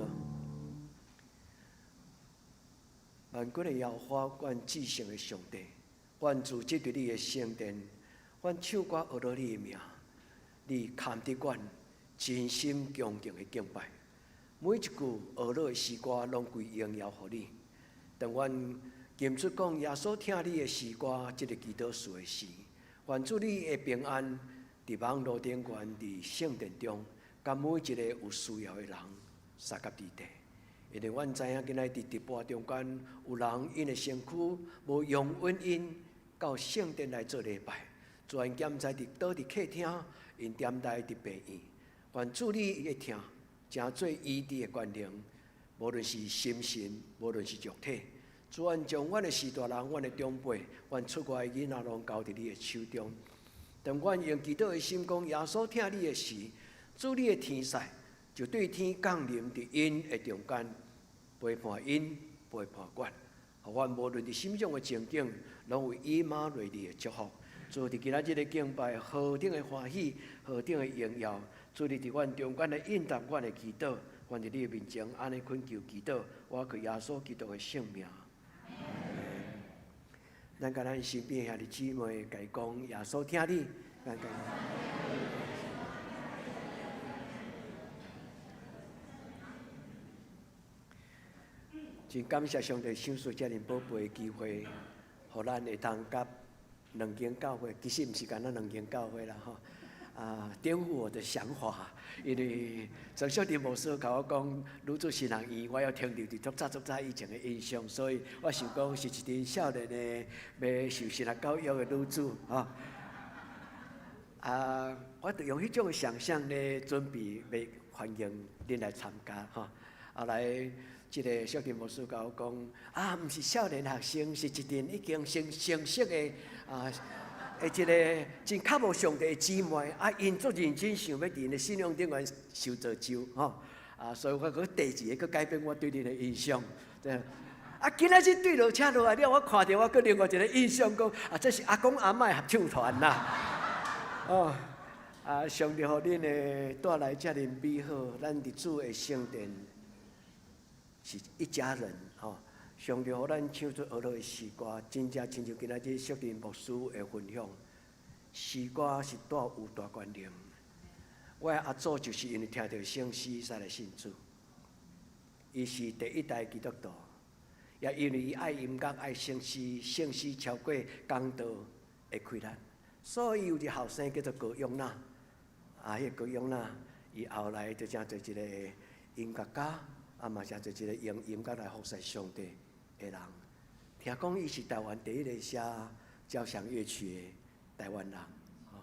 萬軍的耶和華，阮至聖的上帝，阮聚集佇你的聖殿，阮唱歌學樂你的名，你堪得阮真心恭敬的敬拜。每一句學樂的詩歌，攏歸榮耀予你。當阮吟出講耶穌疼你的詩歌，這个祈禱詞的時，願主你的平安佇網路頂懸，佇聖殿中，佮每一个有需要的人相佮佇底。因為阮知影，今仔佇直播中間有人𪜶的身軀無容允𪜶到聖殿來做禮拜，主阮檢查佇倒佇客廳，𪜶踮來佇病院，願主你的疼，成做醫治的權能，無論是心神，無論是肉體。主阮將阮的序大人、阮的長輩、阮出外的囡仔，攏交佇你的手中。當阮用祈禱的心講耶穌疼你的時，主你的天使就對天降臨佇𪜶的中間，陪伴𪜶，陪伴阮。予阮無論佇啥物種的情景，攏有以馬內利的祝福。主佇今仔日的敬拜，何等的歡喜，何等的榮耀！主你佇阮中間來應答阮的祈禱，阮佇你的面前按呢懇求祈禱，我靠耶穌基督的聖名。咱共咱身邊兄弟姊妹共伊講，耶穌疼你，咱共。真感謝上帝賞賜遮爾寶貝的機會，予咱會當佮兩間教會，其實毋是干焦兩間教會啦吼，啊，顛覆我的想法，因為曾小弟牧師共我講，女子神學院，我猶停留佇足早足早以前的印象，所以我想講是一陣少年的欲受神學教育的女子吼。啊，我就用彼種的想像咧，準備欲歡迎恁來參加吼。後來，這个小弟牧師共我講，啊，毋是少年學生，是一陣已經成成熟的啊，的一个真渴慕上帝的姊妹，啊，𪜶足認真想欲佇𪜶的信仰頂懸受造就，吼，啊，所以我閣第二个閣改變我對恁的印象，對。啊，今仔日對落車落來了，我看著我閣另外一个印象講，啊，這是阿公阿嬤的合唱團啦，哦，啊，上帝予恁的帶來遮爾美好，咱佇主的聖殿。是一家人吼，上帝予咱唱出呵咾的詩歌，真正親像今仔日淑玲牧師的分享，詩歌是帶有大權能。我的阿祖就是因為聽著聖詩才來信主，伊是第一代基督徒，也因為伊愛音樂、愛聖詩，聖詩超過講道的氣力，所以有一个後生叫做高永娜，啊，彼个高永娜，伊後來就成做一个音樂家。啊嘛，成做一个用音樂來服侍上帝的人。聽講伊是台灣第一个寫交響樂曲的台灣人。吼，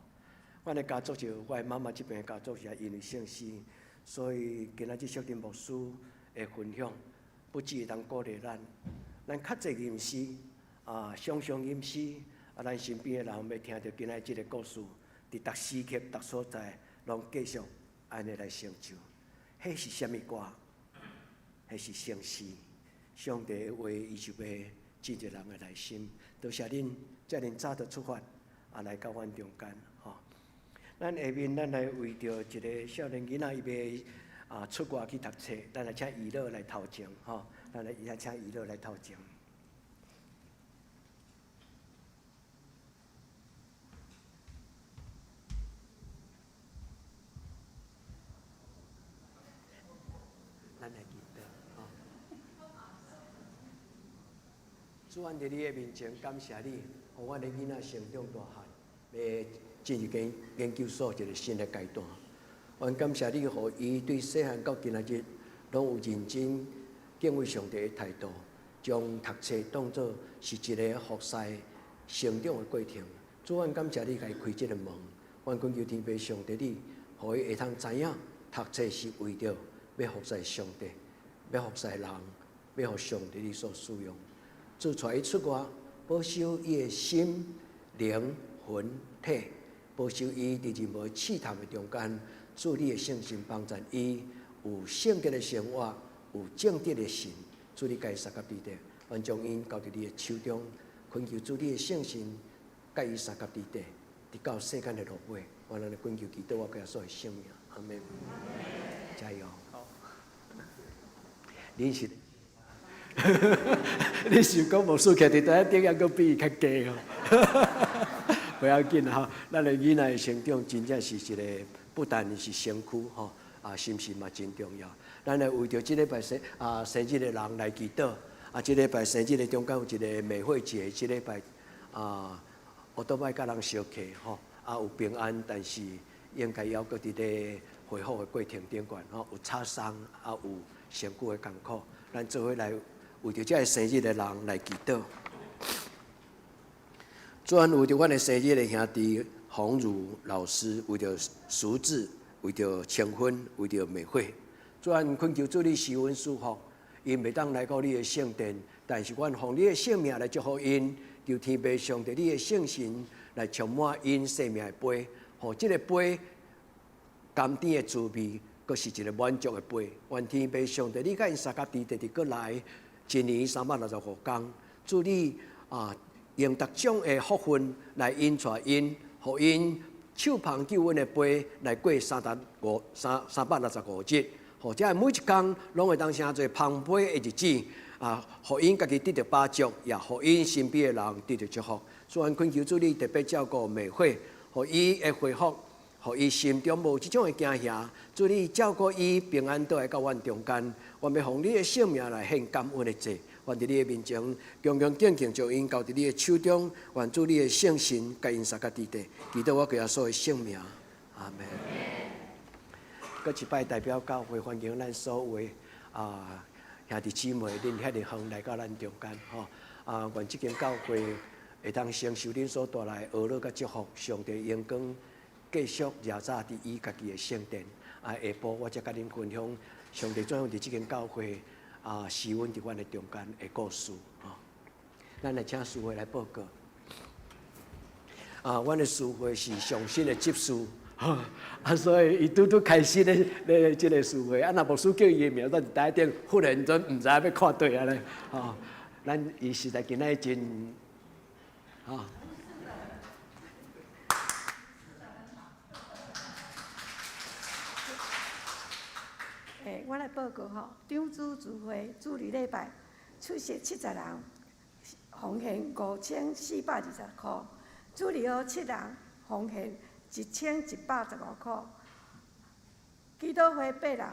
阮的家族就我的媽媽這邊的家族是因為聖詩，所以今仔日淑玲牧師的分享，不只會當鼓勵咱，咱較濟吟詩啊，常常吟詩啊，咱身邊的人欲聽著今仔這个故事，佇逐時刻、逐所在，攏繼續按呢來成就。彼是啥物歌？彼是聖詩。上帝的話，伊就欲進入人的內心。多謝恁遮爾早就出發，啊來到阮中間，吼。咱下面咱來為著一个少年囡仔，伊欲出外去讀冊，咱來請伊樂來頭前，吼。咱來伊來請伊樂來頭前。咱來祈禱，吼。主，阮佇你的面前感謝你，予阮的囡仔成長大漢，欲進入研研究所一个新的階段。阮感謝你，予伊對細漢到今仔日，攏有認真敬畏上帝的態度，將讀冊當做是一个服侍成長的過程。主，阮感謝你，共伊開這个門。阮懇求天父上帝你，予伊會通知影讀冊是為著欲服侍上帝，欲服侍人，欲予上帝你所使用。主帶伊出外，保守伊的心、靈、魂、體，保守伊佇任何試探的中間。主你的聖神幫助伊有聖潔的生活，有正直的心。主你共伊相佮佇底，阮將𪜶交佇你的手中，懇求主你的聖神佮伊相佮佇底，直到世間的落尾。阮按呢懇求祈禱，我耶穌的聖名，阿門。加油！恁是？你想講牧師徛佇台頂，猶閣比伊較低哦？無要緊吼，咱的囡仔的成長真正是一個不但是身軀吼，啊，心神嘛真重要。咱來為著這禮拜生日的人來祈禱。啊，這禮拜生日的中間有一个美惠姐，這禮拜啊，我都愛佮人相客吼，啊有平安，但是應該猶閣佇咧恢復的過程頂懸吼，有擦傷啊，有身軀的艱苦，咱做伙來為著這个生日的人來祈禱。主啊，為著阮的生日的兄弟洪儒老師，為著淑智，為著清芬，為著美惠，主啊，懇求主你施恩賜福，𪜶袂當來到你的聖殿，但是阮奉你的聖名來祝福𪜶，求天父上帝你的聖神來充滿𪜶生命的杯，予這个杯甘甜的滋味，閣是一个滿足的杯。願天父上帝你佮𪜶相佮佇底，閣來一年365工，主你啊，用逐種的福分來引帶𪜶，予𪜶手捧救恩的杯來過365日，予這每一工攏會當成做捧杯的日子啊！予𪜶家己得著飽足，也予𪜶身邊的人得著祝福。所以，阮懇求主你特別照顧美惠，予伊會恢復，予伊心中無這種的驚嚇。主你照顧伊平安倒來到阮中間，阮欲奉你的聖名來獻感恩的祭。願佇你的面前，恭恭敬敬將𪜶交佇你的手中，願主你的聖神共𪜶相佮佇底，祈禱我耶穌的聖名，阿門。閣一擺代表教會歡迎咱所有的兄弟姊妹，恁遐爾遠來到咱中間，吼啊！願這間教會會當承受恁所帶來的呵咾佮祝福，上帝榮光繼續繞早佇伊家己的聖殿。啊，下晡我才佮恁分享上帝怎樣佇這間教會施恩佇阮的中間的故事。吼，咱來請司會來報告。啊，阮的司會是上新的執事，啊，所以伊拄拄開始咧咧這个司會，啊，若牧師叫伊的名，咱佇台頂忽然陣毋知影欲看佗啊咧，吼，咱伊實在今仔日真，吼。欸，我來報告吼，長子聚會主日禮拜出席70人，奉獻5420箍；主日學七人，奉獻1115箍。祈禱會八人，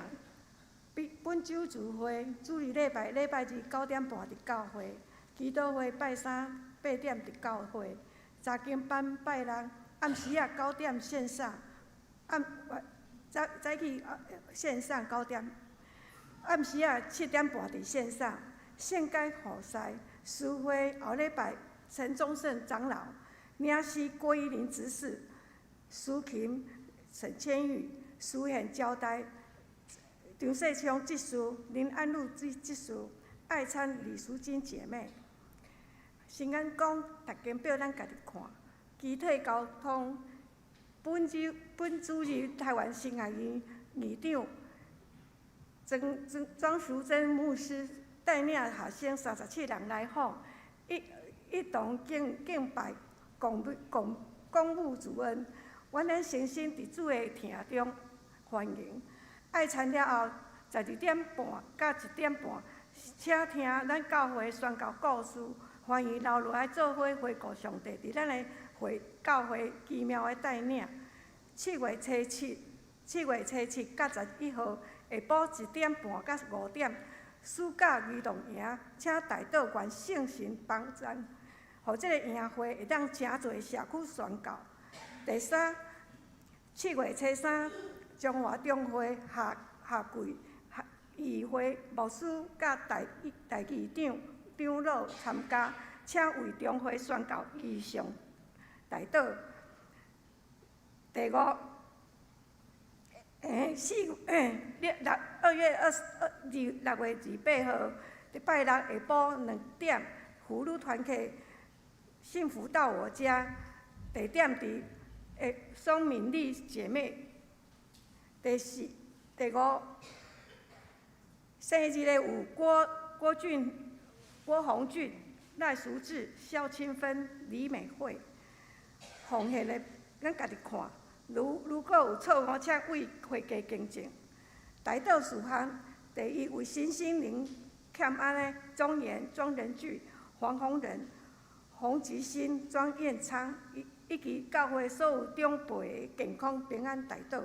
本本週聚會主日禮拜禮拜二9點半佇教會，祈禱會拜三8點佇教會，查經班拜六暗時仔9點線上，暗早早起線上9點，暗時仔7點半佇線上。聖解護士司會後禮拜陳宗勝長老，領詩郭依林執事，司琴沈千玉，司憲交代張世昌執事，林安禄執事，愛參李淑金姐妹。先講讀經表，咱家己看。機體交通，本週本主日台灣神學院院长庄庄庄淑珍牧师带领学生37人来访，一一同敬敬拜共共共舞主恩。阮咱诚心伫主的疼中欢迎。爱餐了后，12点半到1点半，请听咱教会宣教故事，欢迎留落来做伙回顾上帝伫咱的会教会奇妙的带领。7月初7，7月初7佮11号下晡1点半到5点，暑假儿童营，请代祷愿圣神帮助，予这个营会会当诚济社区宣教。第三，7月初3，中华中会下下季议会牧师佮代代议长长老参加，请为中会宣教异象代祷。第五，四六六2月22二6月28号，礼拜六下晡2点，妇女团契幸福到我家，地点伫宋敏丽姐妹。第四、第五，生日的有郭郭俊、郭宏俊、赖淑智、萧清芬、李美惠。奉献的，咱家己看。如如果有错误，请为会计更正。代祷事项：第一，为身心灵欠安的庄严、庄仁聚、黄宏仁、洪吉新、庄彦昌，以以及教会所有长辈的健康平安代祷。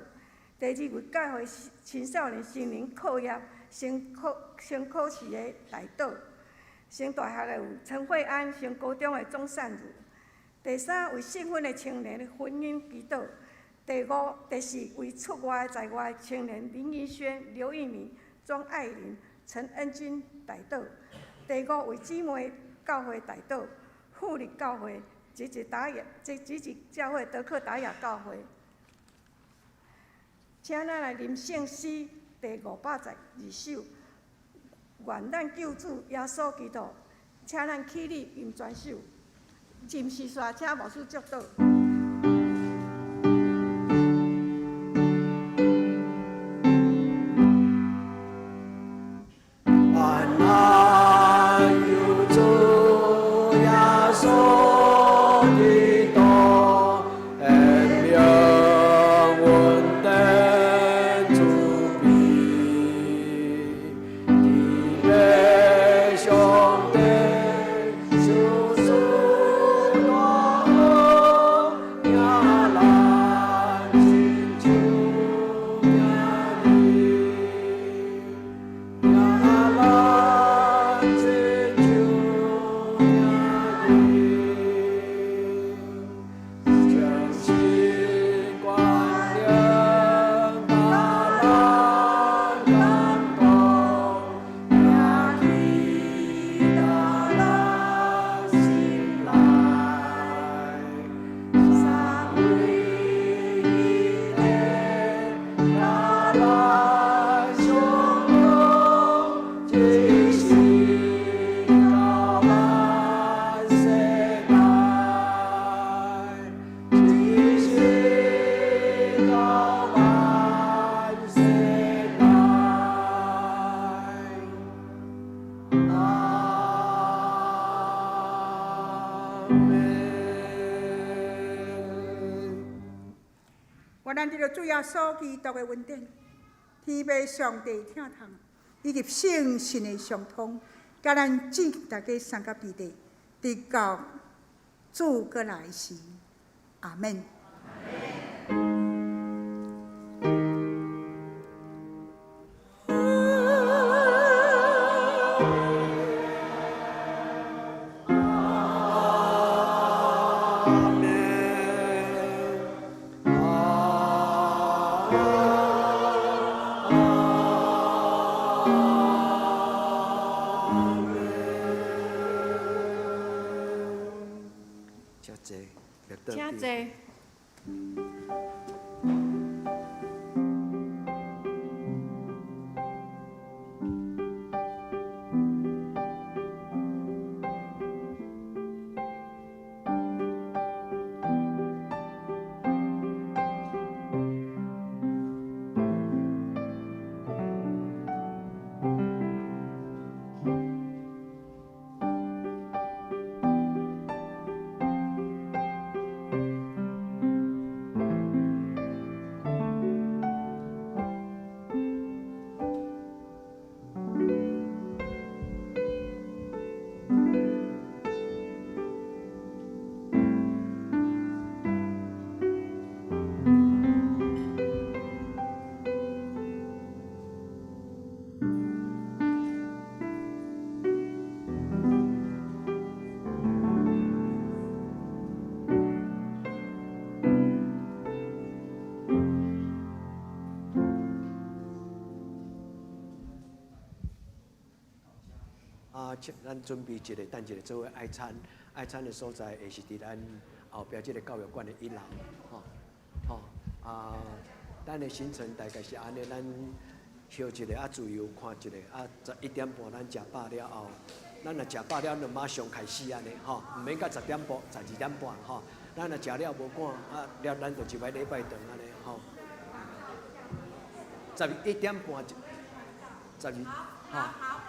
第二，为教会青少年成人课业先考先考试的代祷。升大学的有陈慧安，升高中的钟善如。第三，为适婚的青年婚姻祈祷。第五、第四，为出外在外青年林怡萱、刘玉敏、庄爱玲、陈恩君代祷。第五，为姊妹教会代祷，富力教会、积极达雅、积极教会德克达雅教会。请咱来吟圣诗第512首，愿咱救主耶稣基督，请咱起立吟全首。吟诗煞，请牧师祝祷。愿咱救主耶稣基督显明恩典慈悲，天父上帝赏赐大恩，疼咱亲像囝儿。疼咱亲像囝儿，诚心关怜予咱感动，疼起到咱心内，三位一体予咱相融，一生到万世代，一生到万世代。阿门。愿咱得著主耶稣基督的恩典，天父上帝疼痛，以及聖神的相通，佮咱姊大家三甲彼得，直到主閣來時，阿門。阿門。阿門。請坐，請坐。啊，咱準備一個等一下做伙愛餐，愛餐的所在會是佇咱後壁這个教育館的一樓，吼，吼啊，咱的行程大概是按呢，咱歇一下啊，自由看一下啊，11點半咱食飽了後，咱若食飽了就馬上開始按呢，吼，毋免到10點半、12點半吼，咱若食了無趕啊，了咱就入來禮拜堂按呢，吼。11點半，12，吼。